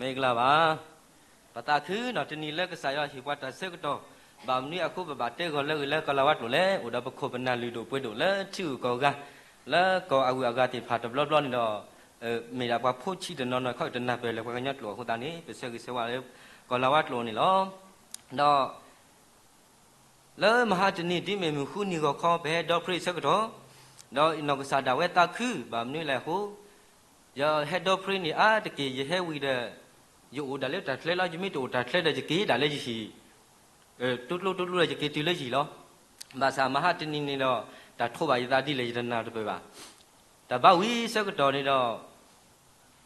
မင်္ဂလာပါ. ပသးခုနီၤ တနံၤလၢကစၢ်ယွၤဟ့ၣ်ပှၤတၢ်ဆၢကတီၢ်, ဘၣ်မနုၤအဃိပဘၣ်တဲဂီၤလၢဂ့ၤလၢကီၢ်လၤဝါကျိာ်လဲၣ်, အိၣ်ဒီးပခိၣ်ပနၢ်လုၢ်ဒိၣ်ပှ့ၤဒိၣ်လၢထံဂုၤကီၢ်ဂၤ, လၢကီၢ်အဂုၤအဂၤသ့ၣ်တဖၣ်တဘျီဘျီန့ၣ်ဒီး, မ့ၢ်ဒၣ်ပှၤဖိဆံးတနီၤနီၤခီတနၢ်ပၢၢ်လၢပှၤကညီကျိာ်အဃိသတးန့ၣ် ပဆၢဂ့ၤဆၢဝါလၢကီၢ်လၤဝါကျိာ်န့ၣ်လီၤ. ဒီး လၢမဟါတနံၤ ဒ်မ့ၢ်မုၢ်ဃုနံၤဂီၤခီ ပဟဲဒီဖျ့ဆၢကတီၢ်, ဒီးနီၢ်ကစၢ်ဒၣ်ဝဲသးခု ဘၣ်မနုၤလဲၣ်အဃိ, ယဟဲဒီဖျ့န့ၣ်အါတက့ၢ် ယဟဲဝံၤဒီး, ယအိၣ်ဒၣ်လၢတၢ်ချၢလီၤ, ယမ့ၢ်တအိၣ်တၢ်ချၢဒီးယက့ၤဒၣ်လၢယဟံၣ်, တူၢ်ကျိတူၢ်ကျိဒီးယက့ၤတုၤလၢယဟံၣ်လီၤ. ဘၣ်ဆၣ်မဟါတနံၤန့ၣ်ဒီး, တၢ်ထိးဘၣ်ယသးဒ်လဲၣ်ယတနၢ်တပၢၢ်ဘၣ်. တၢ်ဘါဝံၤဆၢကတီၢ်န့ၣ်ဒီး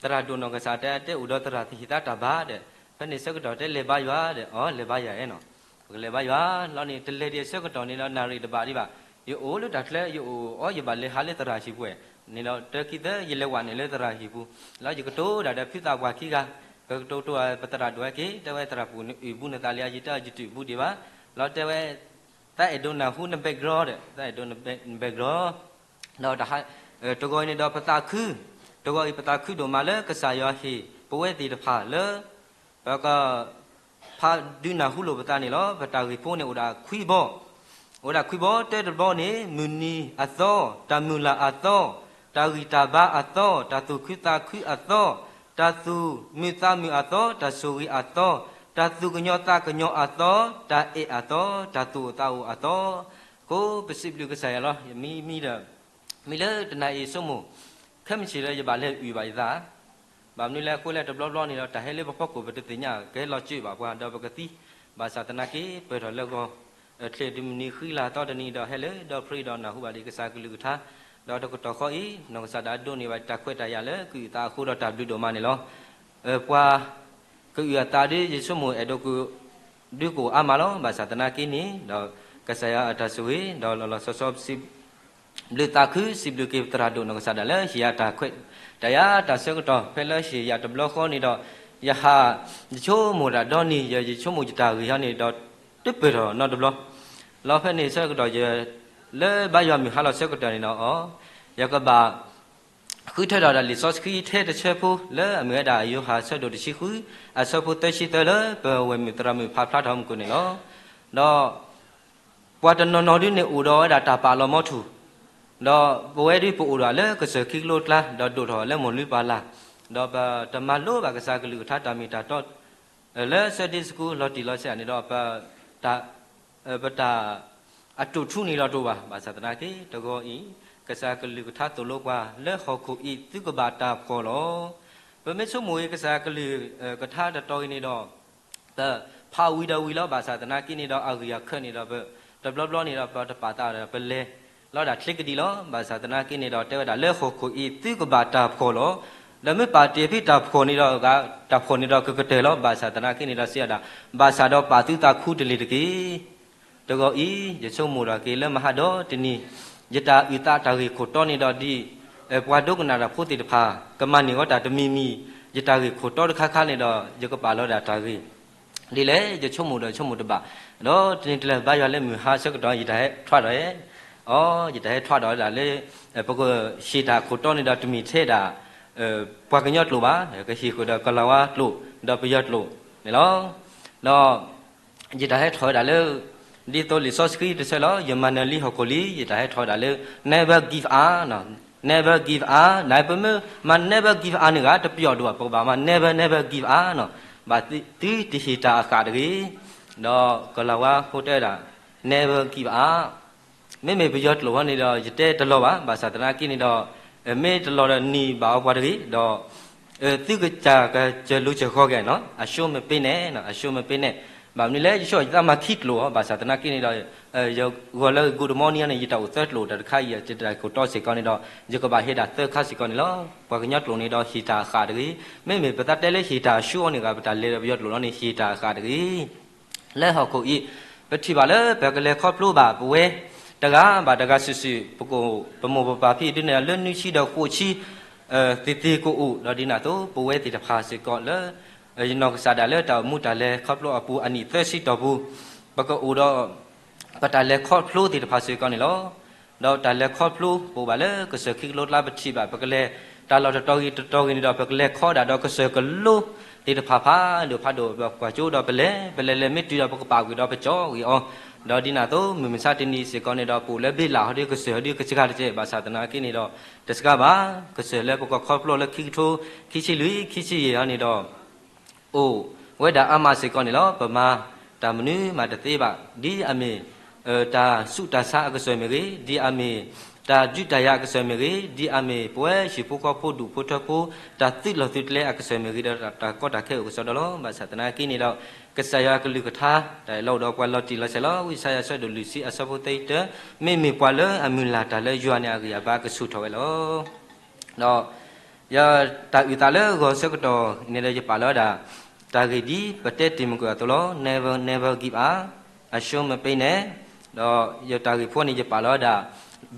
သရၣ်ဒိၣ်နီၢ်ကစၢ်တဲ တဲအိၣ်ဒီးသရၣ်သဟ့ၣ်သါတၢ်ဘါဒီး, ဖဲန့ၣ်ဆၢကတီၢ်တဲလဲၤဘါယွၤဒီး, အီ လဲၤဘါယွၤအဲၣ်နီၤ, ပကလဲၤဘါယွၤလီၤန့ၣ် တလဲၤဒံးဆၢကတီၢ်န့ၣ်ဒီး နၣ်ရံၣ်တဘၣ်ဒံးဘၣ်, ယအိၣ်လၢတၢ်ချၢ ယအိၣ်အီ ယဘၣ်လဲၤဟးလၢသရၣ်ဟံၣ်ပူၤန့ၣ်ဒီး တၢခံသၢ ယလဲၤဝဲန့ၣ်လၢသရၣ်ဟံၣ်ပူၤ, လီၤယကတိၤဒၣ်ဒီးဖုသးပှၢ်ခံဂၤ, ကကတိၤတိၤပသရၣ်ဒိၣ်ဝဲက့ၤ တဲဝဲသရၣ်ပူၤနအုၣ်ဘူးနသးလံ ယတဲယတအုၣ်ဘူးဒံးဘၣ်, လီၤတဲဝဲ သးအဲၣ်ဒိးနၢ်ဟူန background ဒီး သးအဲၣ်ဒိးန background ဒီးတဟါ, တဂီၤအံၤန့ၣ်ဒီးပသးခု, တဂီၤအံၤပသးခုဒိၣ်မးလၢကစၢ်ယွၤဟ့ၣ်ပဝဲသ့ၣ်တဖၣ်လၢ ပက ဖးဒုးနၢ်ဟူလိာ်ပသးန့ၣ်လီၤ. ပတၢ်ဂ့ၢ်ဖိန့ၣ်အိၣ်ဒၣ်ခွံဘီ, အိၣ်ဒၣ်ခွံဘီ တၢတဘီန့ၣ် မုၢ်နံၤအသီ, တၢ်မုၢ်လၢ်အသီ, တၢ်ဂံၢ်တၢ်ဘါအသီ, တၢ်သူၣ်ခုသးခုအသီ, တၢ်သူၣ်မုာ်သးမုာ်အသီ, တၢ်ဆိၣ်ဂ့ၤအသီ, တၢ်သူၣ်ကညီၤသးကညီၤအသီ, တၢ်အဲၣ်အသီ, တၢ်သူၣ်အိၣ်သးအိၣ်အသီ, အဃိပစံးဘျုးကစၢ်ယွၤလီၤ. ယမံမံဒီး, မ့ၢ်လၢတနၤအံၤဆိကမိၣ်, ခဲမုၢ်ဆ့ၣ်လၢယဘၣ်လဲၤအုၣ်ဘၣ်ယသး, ဘၣ်မနုၤလဲၣ်အဃိလဲၣ် တဘျီဘျီန့ၣ်ဒီး တၢ်ဟဲလၢပဖီခိၣ် ပတသ့ၣ်ညါကဟဲလီၤစၢၤဘၣ်ပှၤ ဒီးပကသံ, ဘၣ်ဆၣ်သနာ်က့ ပၢၢ်ထီၣ်လၢဂီၤ, ချ့ၣ်တမုၢ်နံၤဃံလၤသီတနံၤဒီးဟဲလၢဒီဖျ့ဒီးနၢ်ဟူဘၣ်ဒံးကစၢ်ကလုၢ်ကထါ, ဒီးတကတီၢ်ဃီအံၤ နီၢ်ကစၢ်ဒၣ်ဒိးန့ၢ်ဘၣ်တၢ်ခွဲးတၢ်ယာ်လၢကအုၣ်သးအဃိဒီးတၢ်ဘျုးဒိၣ်မးန့ၣ်လီၤ. ပှၤကအုၣ်အသးဒီး ယဆိကမိၣ်အဲၣ်ဒိးက ဒုးကအိၣ်အါမးလီၤ. ဘၣ်ဆၣ်သနာ်က့န့ၣ်ဒီး ကစၢ်ယွၤအတၢ်ဆိၣ်ဂ့ၤ ဒီးလီၤလီၤဆီဆီပစံး ဘျုးသးခု စံးဘျုးက့ၤပသရၣ်ဒိၣ်နီၢ်ကစၢ်ဒၣ်လၢဟ့ၣ်ယၤတၢ်ခွဲးတၢ်ယာ်တၢ်ဆၢကတီၢ် ဖဲလၢဟ့ၣ်ယၤတဘျီဃီန့ၣ်ဒီး, ယဟး, ယဆိကမိၣ်တၢ်ဒီနံၤ ယယဆိကမိၣ်ယတၢ်ဂ့ၢ်ဟီန့ၣ်ဒီး တပၢၢ်ထီၣ်နီတဘျီ, လီၤဖဲန့ၣ်ဆၢကတီၢ်ယ လၢဘါယွၤမုၢ်ဟါလီၤဆၢကတီၢ်န့ၣ်ဒီး ယကဘၣ် ဃုထၢထီၣ်ဒၣ်လံာ်စီဆှံထဲတဆၢဖိ လၢအမ့ၢ်ဝဲဒၣ်ယိၤဟၣ်အဆၢဒိၣ်တဆံဃု အဆၢဖိသၢဆံသၢလၢပဝဲၢ်မုၣ်သရၣ်မုၣ်ဖးဖျါထီၣ်မူခိၣ်န့ၣ်လီၤ. ဒီး ပှၤတနီၤနီၤဒုန့ၣ်အိၣ်ဒီးဝဲဒၣ်တၢ်ပာ်လီၤမီထူၣ်, ဒီးပဝဲဒုပအိၣ်ဒီးလၢကစၢၢ်ခံကလိကျါ ဒီးဒိၣ်ထီၣ်လၢမိၢ်လုၢ်ပၢ်လၢ်, ဒီးပတမၤလိဘၣ်ကစၢ်ကလုၢ်ကထါတၢ်မ့ၢ်တၢ်တီ လၢ Sunday School လီၤတံၢ်လီၤဆဲးန့ၣ်ဒီး ပတၢ် ပတၢ် အတိာ်ထူန့ၣ်လီၤတိာ်ဘၣ်. ဘၣ်ဆၣ်သနာ်က့ တဂီၤအံၤ ကစၢ်ကလုၢ်ကထါသိၣ်လိပှၤ လၢဟီၣ်ခိၣ်အံၤ သုကဘၣ်တၢ်ဖှီၣ်လီၤ. ပမ့ၢ်ဆိကမိၣ်အံၤ ကစၢ်ကလုၢ်ကထါတတီၤအံၤန့ၣ်ဒီး ပဖးဝံၤဒီးဝံၤလီၤ. ဘၣ်ဆၣ်သနာ်က့န့ၣ်ဒီး အဂ့ၢ်အခၢးန့ၣ်ဒီး ပတဘျီဘျီန့ၣ်ဒီး ပတပာ်သးဒီးပလဲၤလီၤဒၣ်ချ့ကဒံလီၤ. ဘၣ်ဆၣ်သနာ်က့န့ၣ်ဒီး တဲဝဲဒၣ်လၢဟီၣ်ခိၣ်အံၤ သုကဘၣ်တၢ်ဖှီၣ်လီၤ. ဒီးမ့ၢ်ပာ်တ့ၢ်ဖဲတၢ်ဖှီၣ်န့ၣ်ဒီး တၢ်ဖှီၣ်န့ၣ်ဒီးကကတၢၢ်လီၤ. ဘၣ်ဆၣ်သနာ်က့န့ၣ်ဒီး စံးဝဲဒၣ်, ဘၣ်ဆၣ်ဒီးပာ်သုသးခူတလ့ၢ်တက့ၢ်. တဂီၤအံၤ ယဆိကမိၣ်ထီၣ်က့ၤလၢမဟါဒီတနံၤ ယတၢ်အုၣ်သးတၢ်ဂ့ၢ်ခိၣ်တီန့ၣ်ဒီးဒ် ပှၤဒိကနၣ်တၢ်ဖိသ့ၣ်တဖၣ် ကမၤန့ၢ်ဝဲတၢ်တမံၤမံၤ ယတၢ်ဂ့ၢ်ခိၣ်တီတခါခါန့ၣ်ဒီး ယကပာ်လီၤဒၣ်တၢ်ဂ့ၢ် ဒ်လဲၣ် ယဆိကမိၣ်ဒီးဆိကမိၣ်တဘၣ်, ဒီးတနံၤတလၢဘါယွၤလၢမုၢ်ဟါဆၢကတီၢ် ယတၢ်ဟဲထွါဒီး, အိ ယတၢ်ဟဲထွါဒီးဒၣ်လၢ ပကဟ့ၣ်တၢ်ခိၣ်တီန့ၣ်ဒီးတမ့ၢ်ထဲဒၣ် ပှၤကညီကျိာ်ဘၣ်, ကဟ့ၣ်ဃုာ်ဒီးကီၢ်လၤဝါကျိာ် ဒီးပယီၤကျိာ်န့ၣ်လီၤ. ဒီး ယတၢ်ဟဲထီၣ်ဝဲဒၣ်လၢ ဒ်သိးလံာ်စီဆှံတဆၢလီၤ, ယမၤနၢၤလံဟီၣ်ခိၣ်လံ, ယတၢ်ဟဲထီၣ်ဝဲဒၣ်လၢ never give up, never give up, နပမ့ၢ်မၤ never give up န့ၣ်ဂ့ၤ တပယီၤဒိၣ်ဘၣ်, ပကဘၣ်မၤ never never give up နီၤ, ဘၣ်သုတဟ့ၣ်တၢ်အဃၣ်တဂ့ၤ, ဒီးကီၢ်လၤဝါဖိတဲဝဲဒၣ် never give up မ့မ့ၢ်ပယီၤကျိာ်ဟီန့ၣ်ဒီး ယတဲတလီၤဘၣ်, ဘၣ်ဆၣ်သနာ်က့န့ၣ်ဒီး မ့ၢ်တလီၤဒီးနံၤဘၣ်အီၤပှၤတဂ့ၤ, ဒီး သုကစၢ်ကစၢၢ်လူၤစၢၢ်ဃီက့ၤနီၤ, အရှုံးမပေးနဲ့, အရှုံးမပေးနဲ့, ဘၣ်မနုၤလဲၣ် ယဆိကမိၣ်ယသးမၤခံကျိာ်အီၤ, ဘၣ်ဆၣ်သနာ်က့န့ၣ်ဒီး ယဂီၤလၢ good morning န့ၣ် ယတၢ်အိၣ်သၢကျိာ်, တၢ်တခါအံၤ ယတၢ်ခိၣ်တီစ့ၢ်ကီးန့ၣ်ဒီး ယကဘၣ်ဟ့ၣ်ဒၣ်သၢခါစ့ၢ်ကီးန့ၣ်လီၤ. ပှၤကညီကျိာ်န့ၣ်ဒီး ဟ့ၣ်တၢ်အဃၣ်တဂ့ၤ, မ့မ့ၢ်ပသးတဲလၢဟ့ၣ်တၢ်အရှုံးအီၤန့ၣ်ဂ့ၤ ပတၢ်လဲၤဒီးပယီၤကျိာ်လီၤန့ၣ် ဟ့ၣ်တၢ်အဃၣ်တဂ့ၤ လၢဟီၣ်ခိၣ်အံၤ ပထံၣ်ဘၣ်လၢပကလဲၤခီဖျိဘၣ်ပဝဲ တဂၤဘၣ်တဂၤစုာ်စုာ် ပကအိၣ် ပမိၢ်ပပၢ်ဖံးဒုးန့ၣ် လၢနွံဆံဒီးဃိးဆံ သ့ၣ်သ့ၣ်ကအိၣ်, ဒီးဒ်န့ၣ်အသိး ပဝဲသ့ၣ်တဖၣ်စ့ၢ်ကီးလၢ ယနီၢ်ကစၢ်ဒၣ်လၢတၢ်အိၣ်မူတၢ်လဲၤခီဖျိအပူၤ အနံၣ်သၢဆံတီၢ်ပူၤ ပကအိၣ်ဒီး ပတၢ်လဲၤခီဖျိသ့ၣ်တဖၣ်စ့ၢ်ကီးန့ၣ်လီၤ. ဒီးတၢ်လဲၤခီဖျိ ပအိၣ်ဘၣ်လၢကစၢၢ်ခံကလိကျါ ပထံၣ်ဘၣ် ပကလဲၤတၢ်လီၢ်တတီၤဂ့ၤတတီၤဂ့ၤန့ၣ်ဒီး ပကလဲၤခီဒၣ်ဒီးကစၢၢ်ကလိသ့ၣ်တဖၣ်ဖးဒိၣ်ဖးဒိၣ် ပကွၢ်ကၠိဒီးပလဲၤ ပလဲၤလဲၤမ့ၢ်တုၤဒီး ပကပာ်ကွံာ်ဒီးပကၠီကွံာ်အီၤ, ဒီးဒ်န့ၣ်အသိး မုၢ်မဆါတနံၤစ့ၢ်ကီးန့ၣ်ဒီး ပအိၣ်လၢဘ့လးဟီဒီး ကစၢၢ်ဟီဒီးကစှၤတက့ၢ် ဘၣ်ဆၣ်သနာ်က့န့ၣ်ဒီး တစှၤဘၣ် ကစၢၢ်လၢပကခီဖျိလၢခံကထိ ခံဆံလွံၢ် ခံဆံယဲၢ်အံၤန့ၣ်ဒီး အိၣ်ဝဲဒၣ်အါမးစ့ၢ်ကီးန့ၣ်လီၤ. ပမၤတၢ်မနုၤမးတသ့ဘၣ်, ဒ်အမ့ၢ် တၢ်ဆူးတၢ်ဆါအကစၢၢ်မ့ၢ်ဂ့ၤ, ဒ်အမ့ၢ် တၢ်ဒုးတၢ်ယၤအကစၢၢ်မ့ၢ်ဂ့ၤ, ဒ်အမ့ၢ်ပဝဲဟံၣ်ဖိဃီဖိဒူၣ်ဖိထၢဖိ တၢ်သုးလီၢ်သုးကျဲအကစၢၢ်မ့ၢ်ဂ့ၤဒီး တၢ်ကီတၢ်ခဲအိၣ်ကစီဒီလီၤ. ဘၣ်ဆၣ်သနာ်က့န့ၣ်ဒီး ကစၢ်ယွၤအကလုၢ်ကထါ တၢ်အၢၣ်လီၤအိၣ်ဒီးပှၤလီၤတံၢ်လီၤဆဲးလီၤ. ဝံယၡါယၤအဆၢဒိၣ်လွံၢ်ဆံအဆၢဖိသၢဆံတၢ, မ့မ့ၢ်ပှၤလၢအမုၢ်လၢ်တၢ်လၢယွၤန့ၣ်အဂံၢ်အဘါကဆူၣ်ထီၣ်ဝဲလီၤ. ဒီး ယတၢ်အုၣ်သးလၢဂီၤဆၢကတီၢ်န့ၣ်ဒီး ယပာ်လီၤဝဲဒၣ် တၢ်ဂ့ၢ်ဒ်ပတဲတ့ၢ်မုၢ်ကွံာ်အသိးလီၤ. Never, never give up, အရှုံးမပေးနဲ့, ဒီးယတၢ်ဂ့ၢ်ဖိန့ၣ် ယပာ်လီၤဝဲဒၣ်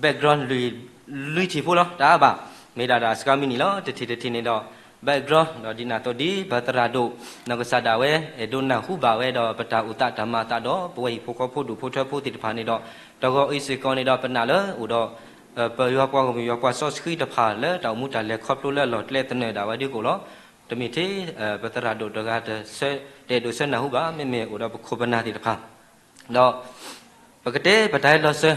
background လွံၢ်ထံၣ်ဖိလီၤ. တၢ်အါဘၣ် မ့ၢ်ဒၣ်တၢ်စှၤမံၤန့ၣ်လီၤ. တထံၣ်တထံၣ်န့ၣ်ဒီး background ဒီးဒ်န့ၣ်အသိးဒ်ပသရၣ်ဒိၣ် နီၢ်ကစၢ်ဒၣ်ဝဲ အဲၣ်ဒိးနၢ်ဟူဘၣ်ဝဲဒီး ပတၢ်အိၣ်သးတၢ်မၤအသးဒီး ပဝဲဟံၣ်ဖိဃီဖိဒူၣ်ဖိထၢဖိသ့ၣ်တဖၣ်န့ၣ်ဒီး တဂီၤအံၤစ့ၢ်ကီးန့ၣ်ဒီး ပနာ်လၢအိၣ်ဒီး ပယွၤပှၤဂီၢ်မုၢ်ယွၤပှၤစီဆှံတဖၣ်လၢ တၢ်အိၣ်မူတၢ်လဲၤခီဖျိလၢအလီၢ်ကျဲသနၢၣ်ဒၣ်ဝဲဒ်ကိၣ်လီၤ. တမ့ၢ်ထဲ ပသရၣ်ဒိၣ်တဂၤ တအဲၣ်ဒိးဆၢနၢ်ဟူဘၣ်, မ့မ့ၢ်အိၣ်ဒီးပခိၣ်ပနၢ်သ့ၣ်တဖၣ် ဒီး ပကတဲပတၢ်ဟဲလီၤစၢၤ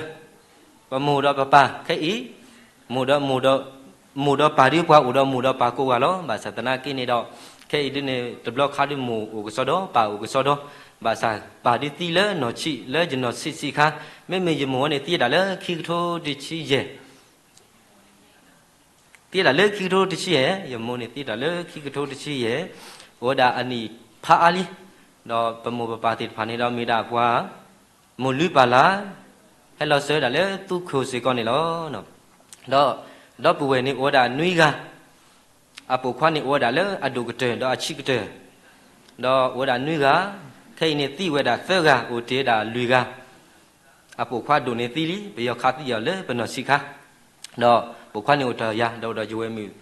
ပမိၢ်ဒီးပပၢ်ခဲအံၤ မိၢ်ဒီးမိၢ်ဒီး မိၢ်ဒီးပၢ်ဒ်ပှၤအိၣ်ဒီးမိၢ်ဒီးပၢ်ကိးဂၤလီၤ. ဘၣ်ဆၣ်သနာ်က့န့ၣ်ဒီး ခဲအံၤဒ်န့ၣ် တဘျီခါဒ်မိၢ်အိၣ်ကစီဒီ ပၢ်အိၣ်ကစီဒီ, ဘၣ်ဆၣ်ပၢ်ဒ်သံလၢနီၢ်ဆံး လၢယနီၢ်ဆံးဆံးခါ, မ့မ့ၢ်ယမိၢ်ဝဲန့ၣ်သံဒၣ်လၢခံကထိတဆံယဲၢ် သံဒၣ်လၢခံကထိတဆံယဲၢ်, ယမိၢ်န့ၣ်သံဒၣ်လၢခံကထိတဆံယဲၢ်, အိၣ်ဝဲဒၣ်အနံၣ်ဖးအါလံ, ဒီးပမိၢ်ပပၢ်သ့ၣ်တဖၣ်န့ၣ်ဒီးမ့ၢ်ဒၣ်ပှၤ မိၢ်လုၢ်ပၢ်လၢ်, ဟဲလီၤစၢၤဒၣ်လၢသူခိၣ်စ့ၢ်ကီးန့ၣ်လီၤ. ဒီး ဒီပုၢ်ဝဲၢ်န့ၣ်အိၣ်ဝဲဒၣ်နွံဂၤ, အပိာ်ခွါန့ၣ်အိၣ်ဝဲဒၣ်လၢအဒိၣ်ကတၢၢ်ဒီးအဆံးကတၢၢ်, ဒီးအိၣ်ဝဲဒၣ်နွံဂၤ, ခဲအံၤန့ၣ်သံဝဲဒၣ်သၢဂၤ အိၣ်တ့ၢ်ဝဲဒၣ်လွံၢ်ဂၤ အပိာ်ခွါဒိၣ်န့ၣ်သံလံ, ပယီၤခးသံအီၤလၢပနီၢ်ဆံးခါ, ဒီးပိာ်ခွါန့ၣ်အိၣ်တ့ၢ်ယၤ ဒီးအိၣ်ဒီးယဝဲၢ်မုၣ်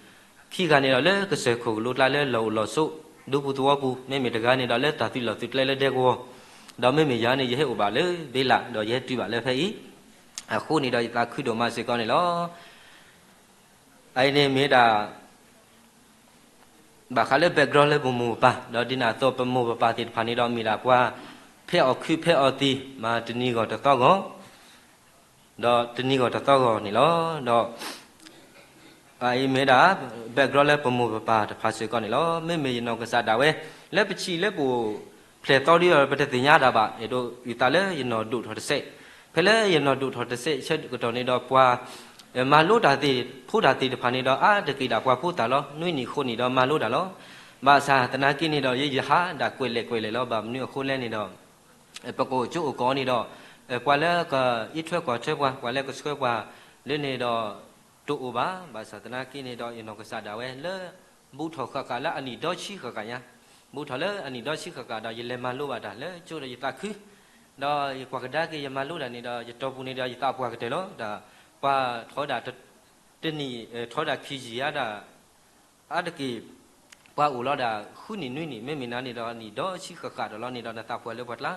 ခံဂၤန့ၣ်ဒီးလၢကစၢၢ်ခိၣ်ကလိကျါလၢလီၢ်အိၣ်လီၢ်ဆိး ဒူပူၤသဝီပူၤ, မ့မ့ၢ်တဂၤန့ၣ်ဒီးလၢတၢ်သုးလီၢ်သုးကျဲလၢဒဲကဝီၤ, ဒီးမ့မ့ၢ်ယၤန့ၣ် ယဟဲအိၣ်ဘၣ်လၢဘ့လး ဒီးယဟဲတုၤဘၣ်လၢဖဲအံၤ, အဃိန့ၣ်ဒီးယသးခုဒိၣ်မးစ့ၢ်ကီးန့ၣ်လီၤ. အအံၤန့ၣ်မ့ၢ်ဒၣ် ဘၣ်ဃးလၢ background လၢပမိၢ်ပပၢ်, ဒီးဒ်န့ၣ်အသိးပမိၢ်ပပၢ်သ့ၣ်တဖၣ်န့ၣ်ဒီး မ့ၢ်ဒၣ်ပှၤဖဲအီၣ်ခုးဖဲအီၣ်သံး မၤတနံၤဂီၢ်တသီဂီၢ်, ဒီးတနံၤဂီၢ်တသီဂီၢ်န့ၣ်လီၤ. ဒီး အအံၤမ့ၢ်ဒၣ် background လၢပမိၢ်ပပၢ်တဖၣ်စ့ၢ်ကီးန့ၣ်လီၤ. မ့မ့ၢ်ယနီၢ်ကစၢ်ဒၣ်ဝဲ လၢပဆံးလၢပအိၣ်ဖျဲၣ်သီဒီး ပတသ့ၣ်ညါဒၣ်ဘၣ်, အဲၣ်ဒိးအုၣ်သးလၢယနီၢ်ဒိၣ်ထီၣ်တစဲး, ဖဲလၢယနီၢ်ဒိၣ်ထီၣ်တစဲးဆၢကတီၢ်န့ၣ်ဒီး ပှၤ မၤလိတၢ်သ့ၣ် ဖိတၢ်သ့ၣ်တဖၣ်န့ၣ်ဒီး အါတက့ၢ်ဒၣ်ပှၤဖိသၣ်လီၤ. နွံနံၣ်ဃိးနံၣ်ဒီးမၤလိတၢ်လီၤ. ဘၣ်ဆၣ်သနာ်က့န့ၣ်ဒီး ယယဟးဒၣ်ကွဲးလဲၣ်ကွဲးလဲၣ်လီၤ. ဘၣ်မနုၤအဃိလဲၣ်န့ၣ်ဒီး ပကအိၣ်ကၠိအိၣ်ကီးန့ၣ်ဒီး ပှၤလၢကအံးထွဲကွၢ်ထွဲပှၤ, ပှၤလၢကဆှၢပှၤလၢန့ၣ်ဒီး တအိၣ်ဘၣ်. ဘၣ်ဆၣ်သနာ်က့န့ၣ်ဒီး ယနီၢ်ကစၢ်ဒၣ်ဝဲလၢ ဘူးထီၣ်ဃၣ်ဃၣ်လၢအနံၣ်ဒီဆံဃၣ်ဃၣ်ညါ, ဘူးထီၣ်လၢအနံၣ်ဒီဆံဃၣ်ဃၣ်ဒီး ယလဲၤမၤလိဘၣ်တၢ်လၢကၠိဒီးယသးခု, ဒီးယကွၢ်ကဒါက့ၤ ယမၤလိတၢ်န့ၣ်ဒီး ယတီၢ်ပူၤန့ၣ်ဒီး ယသးပှၢ်ကတၢၢ်လီၤ. ဒီးပှၤထီဒါ တနံၣ် ထီဒါခံယံာ်ဧါဒၣ် အါတက့ၢ် ပှၤအိၣ်လီၤဒၣ်ဃုနံၣ်နွံနံၣ် မ့မ့ၢ်နၤန့ၣ်ဒီး နံၣ်ဒီဆံဃၣ်ဃၣ်ဒီးလီၤန့ၣ်ဒီး နသးပှၢ်လၢပှၤကျါ,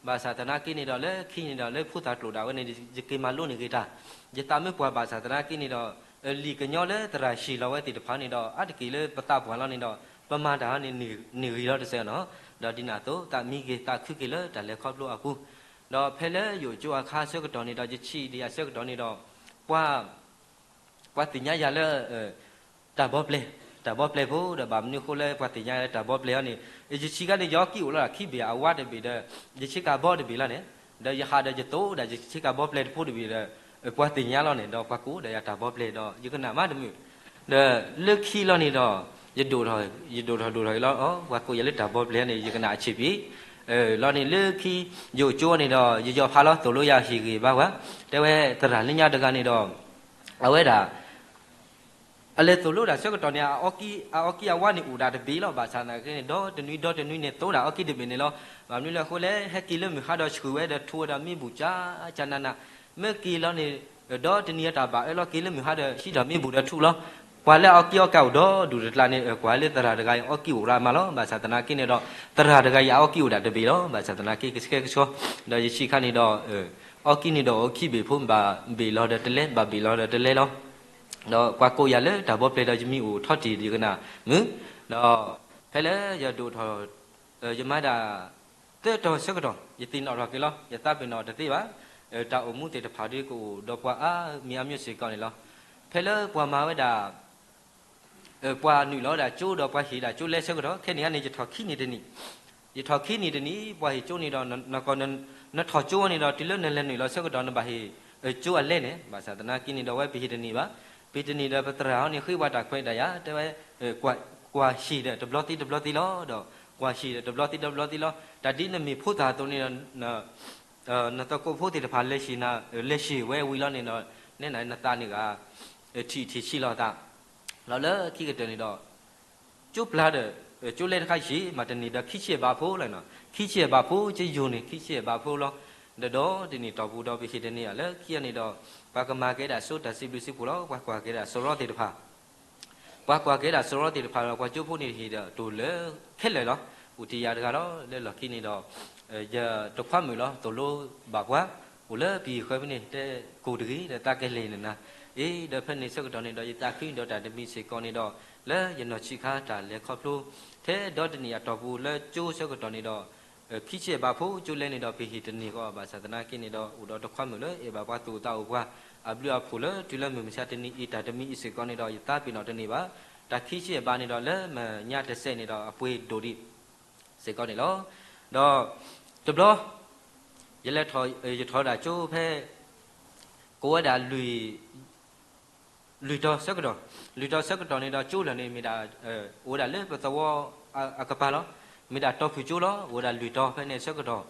ဘၣ်ဆၣ်သနာ်က့န့ၣ်ဒီး လၢခံန့ၣ်ဒီး လၢဖိသၣ်ကျိာ်ဒၣ်ဝဲန့ၣ် ယက့ၤမၤလိန့ၢ်ဂ့ၤတၢ်, ယသးမ့ၢ်ပှၢ်ဘၣ်ဆၣ်သနာ်က့န့ၣ်ဒီး လံာ်ကညီလၢသရၣ်ဟ့ၣ်လီၤဝဲသ့ၣ်တဖၣ်န့ၣ်ဒီး အါတက့ၢ်လၢပသးပှၢ်လီၤန့ၣ်ဒီး ပမၤတၢ်န့ၣ်န့ၢ်ဂ့ၤလီၤတစဲးနီၤ, ဒီးဒ်န့ၣ်အသိး သးမံက့ၤသးခုက့ၤလၢတၢ်လဲၤခီဖျိအပူၤ, ဒီးဖဲလၢယအိၣ်ကၠိအခါဆၢကတီၢ်န့ၣ်ဒီး ယဆံးဒံးအဆၢကတီၢ်န့ၣ်ဒီး ပှၤ ပှၤသ့ၣ်ညါယၤလၢ တၢ်ဘီပျဲၢ်, တၢ်ဘီပျဲၢ်ဖိဒီး ဘၣ်မနုၤအဃိလၢပှၤသ့ၣ်ညါလၢတၢ်ဘီပျဲၢ်အီၤန့ၣ် ယဆံးခါန့ၣ် ယအီကံအိၣ်လီၤဒၣ်ခံဘ့ၣ်အဝါတဘ့ၣ်ဒီး ယဆ့ကၤဘီတဘ့ၣ်လီၤန့ၣ်, ဒီးယဟးဒီးယသိးဒၣ်ယဆ့ကၤဘီပျဲၢ်တဖိတဘ့ၣ်ဒီး ပှၤသ့ၣ်ညါလီၤန့ၣ် ဒီးပှၤကိးဒီးယၤတၢ်ဘီပျဲၢ်ဒီး ယကနၣ်မးတမုာ်, ဒီးလၢခံလီၤန့ၣ်ဒီး ယဒိၣ်ထီၣ် ယဒိၣ်ထီၣ်ဒိၣ်ထီၣ်အံၤလီၤ ပှၤကိးယၤလၢတၢ်ဘီပျဲၢ်န့ၣ် ယကနၣ်အဆံးဖံး, လီၤန့ၣ်လၢခံ ယအိၣ်ကၠိန့ၣ်ဒီး ယယီၤဖးလီၤသိၣ်လိယၤဟ့ၣ်ဂ့ၤဘၣ်ဝဲ, တဲဝဲသရၣ်လၢညါတဂၤန့ၣ်ဒီး အဝဲဒၣ် အလဲၤသိၣ်လိဒၣ်ဆၢကတီၢ်န့ၣ် အအီကံအဝါန့ၣ်အိၣ်ဒၣ်တဘ့ၣ်လီၤ. ဘၣ်ဆၣ်သနာ်က့န့ၣ် ဒီတနွံဒီတနွံန့ၣ် သိးဒၣ်အီကံတဘ့ၣ်န့ၣ်လီၤ. ဘၣ်မနုၤလဲၣ်အဃိလဲၣ် ဟဲက့ၤလၢမုၢ်ဟါဒီးဆှုၣ်ဝဲဒီးထူဝဲဒီးမ့ၢ်ဘူၣ်ကၠးကၠးနးနး, မ့ၢ်က့ၤလီၤန့ၣ် ဒီတနံၤအတၢ်ဘၣ်အၢလီၤ က့ၤလၢမုၢ်ဟါဒီးဟံးဒီးမ့ၢ်ဘူၣ်ဒီးထူလီၤ. ပှၤလၢအအီကံအီကါအိၣ်ဒီဒူၣ်တကျါန့ၣ် ကွၢ်လၢသရၣ်တဂၤအံၤအီကံအိၣ်ရၣ်မးလီၤ. ဘၣ်ဆၣ်သနာ်က့န့ၣ်ဒီး သရၣ်တဂၤအံၤအအီကံအိၣ်ဒၣ်တဘ့ၣ်လီၤ. ဘၣ်ဆၣ်သနာ်က့ကဆှဲကဆှီ ဒီးယဆံးခါန့ၣ်ဒီး အီၣ်ကံၣ်န့ၣ်ဒီးအိၣ်ခံဘ့ၣ်ဖိ ဘၣ်ဘ့ၣ်လီၤဒီးတလဲ ဘၣ်ဘ့ၣ်လီၤဒီးတလဲလီၤ. ဒီးပှၤကိးယၤလၢတၢ်ဘီပျဲၢ်ဒီးယမံၤအိၣ်ထီၣ်တ့ၢ်ဒံးကနၣ်မုၢ်, ဒီးဖဲလၢယဒိၣ်ထီၣ် ယမၤဒၣ် သၢတီၤဆၢကတီၢ် ယသ့ၣ်နီၣ်ထီၣ်က့ၤလီၤ. ယသးပ့ၤနီၣ်တသ့ဘၣ်. တၢ်အိၣ်မူသ့ၣ်တဖၣ်ဒ်ကအိၣ်ဒီးပှၤအါမံၤအါမံၤစ့ၢ်ကီးန့ၣ်လီၤ. ဖဲလၢပှၤမၤဝဲဒၣ် ပှၤနုာ်လီၤဝဲဒၣ်ကၠိဒီးပှၤဟ့ၣ်ဒၣ်ကၠိလဲဆၢကတီၢ် ခဲန့ၣ်န့ၣ် ယထီၣ်ခံနံၣ်တနံၣ်, ယထီၣ်ခံနံၣ်တနံၣ် ပှၤဟ့ၣ်ကၠိန့ၣ်ဒီး နကီၢ် နထီၣ်ကၠိန့ၣ်ဒီး တုၤလၢနလဲၤနုာ်လီၤဆၢကတီၢ် နဘၣ်ဟ့ၣ်ကၠိအလဲန့ၣ်, ဘၣ်ဆၣ်သနာ်က့န့ၣ်ဒီး ဝဲပဟ့ၣ်တန့ၢ်ဘၣ်. ပဟ့ၣ်တန့ၢ်ဒီး ပသရၣ်ဟီန့ၣ် ဃ့ပှၤတၢ်ခွဲးတၢ်ယာ် တဲဝဲ ကွၢ်ဟ့ၣ်ဒီးတဘျီသ့တဘျီသ့လီၤ. ဒီးကွၢ်ဟ့ၣ်ဒီးတဘျီသ့တဘျီသ့လီၤ. တၢ်ဒ်နမ့ၢ်ဖိသၣ်အသိးန့ၣ်ဒီး နသကိးဖိသ့ၣ်တဖၣ်လဲၤဟ့ၣ်နၤ, လဲၤဟ့ၣ်ဝဲဝံၤလီၤန့ၣ်ဒီး နဲနၤနသးန့ၣ်ဂ့ၤ ထံၣ်ထံၣ်ဆံးလီၤသး, ဒီးလၢခံကတၢၢ်န့ၣ်ဒီး ကၠိပျၢ်ဒီး ကၠိလဲတခါယံာ်မးတန့ၢ်ဒီး ခံဆံယဲၢ်ဘးဖိလီၤ. ခံဆံယဲၢ်ဘးဖိ ကၠိယိၤန့ၣ် ခံဆံယဲၢ်ဘးဖိလီၤ. ဒီးဒီးတနံၣ်တီၢ်ပူၤဒီး ပဟ့ၣ်တန့ၢ်ဘၣ်. လၢခံန့ၣ်ဒီး ပှၤကမၤကဲဒၣ်စိတၢ်စံးဘျုးစံးဖှိၣ်လီၤ. ပှၤကွၢ်ကဲဒၣ်စရီသ့ၣ်တဖၣ် ပှၤကွၢ်ကဲဒၣ်စရီသ့ၣ်တဖၣ်ဒီး ပှၤကၠိဖိန့ၣ်ဟ့ၣ်ဒီးတိၢ်လၢခဲလၢာ်လီၤ. အိၣ်တ့ၢ်ယၤတဂၤလီၤ. လၢလီၢ်ခံန့ၣ်ဒီး ယတခွါမုၣ်လီၤ သိၣ်လိဘၣ်ပှၤ အိၣ်လၢပဟံၣ်ဃၢၤဖဲန့ၣ် တဲကိၢ်တဂ့ၤဒီး သးကလဲၤနၤ, အ့ ဒီးဖဲန့ၣ်ဆၢကတီၢ်န့ၣ်ဒီး ယသးခုဒီးတၢ်တမံၤစ့ၢ်ကီးန့ၣ်ဒီး လၢယနီၢ်ဆံးခါတၢ်လဲၤခီဖျိ ထဲဒီးတနံၣ်အတီၢ်ပူၤလၢကၠိဆၢကတီၢ်န့ၣ်ဒီး ခံဆံယဲၢ်ဘးဖိကၠိလဲန့ၣ်ဒီး ပဟ့ၣ်တန့ၢ်ဃီ ဘၣ်ဆၣ်သနာ်က့န့ၣ်ဒီး အိၣ်ဒီးတခွါမုၣ်လၢအဲၣ်ဘၣ်ပှၤသူၣ်အိၣ်သးအိၣ်ပှၤ အဘျုးအဖှိၣ်လၢတုၤလၢမုၢ်မဆါတနံၤအံၤ တၢ်တမံၤအံၤစ့ၢ်ကီးန့ၣ်ဒီး ယသးပ့ၤနီၣ်တန့ၢ်ဘၣ်. တၢ်ခံဆံယဲၢ်ဘးန့ၣ်ဒီး လၢမဲာ်ညါတစဲးန့ၣ်ဒီး အပှ့ၤဒိၣ်ဒံး စ့ၢ်ကီးန့ၣ်လီၤ. ဒီးတဘျီ ယလဲၤထီၣ် ယထီၣ်ဒၣ်ကၠိဖဲ ကိးဝဲဒၣ် လွံၢ်တီၤဆၢကတီၢ်, လွံၢ်တီၤဆၢကတီၢ်န့ၣ်ဒီး ကၠိလၢာ်န့ၣ်မ့ၢ်ဒၣ် အိၣ်ဝဲဒၣ်လၢပသဝီအကပၤလီၤ. မ့ၢ်ဒၣ်တီၤဖုၣ်ကၠိလီၤ. အိၣ်ဝဲဒၣ်လွံၢ်တီၤ ဖဲန့ၣ်ဆၢကတီၢ်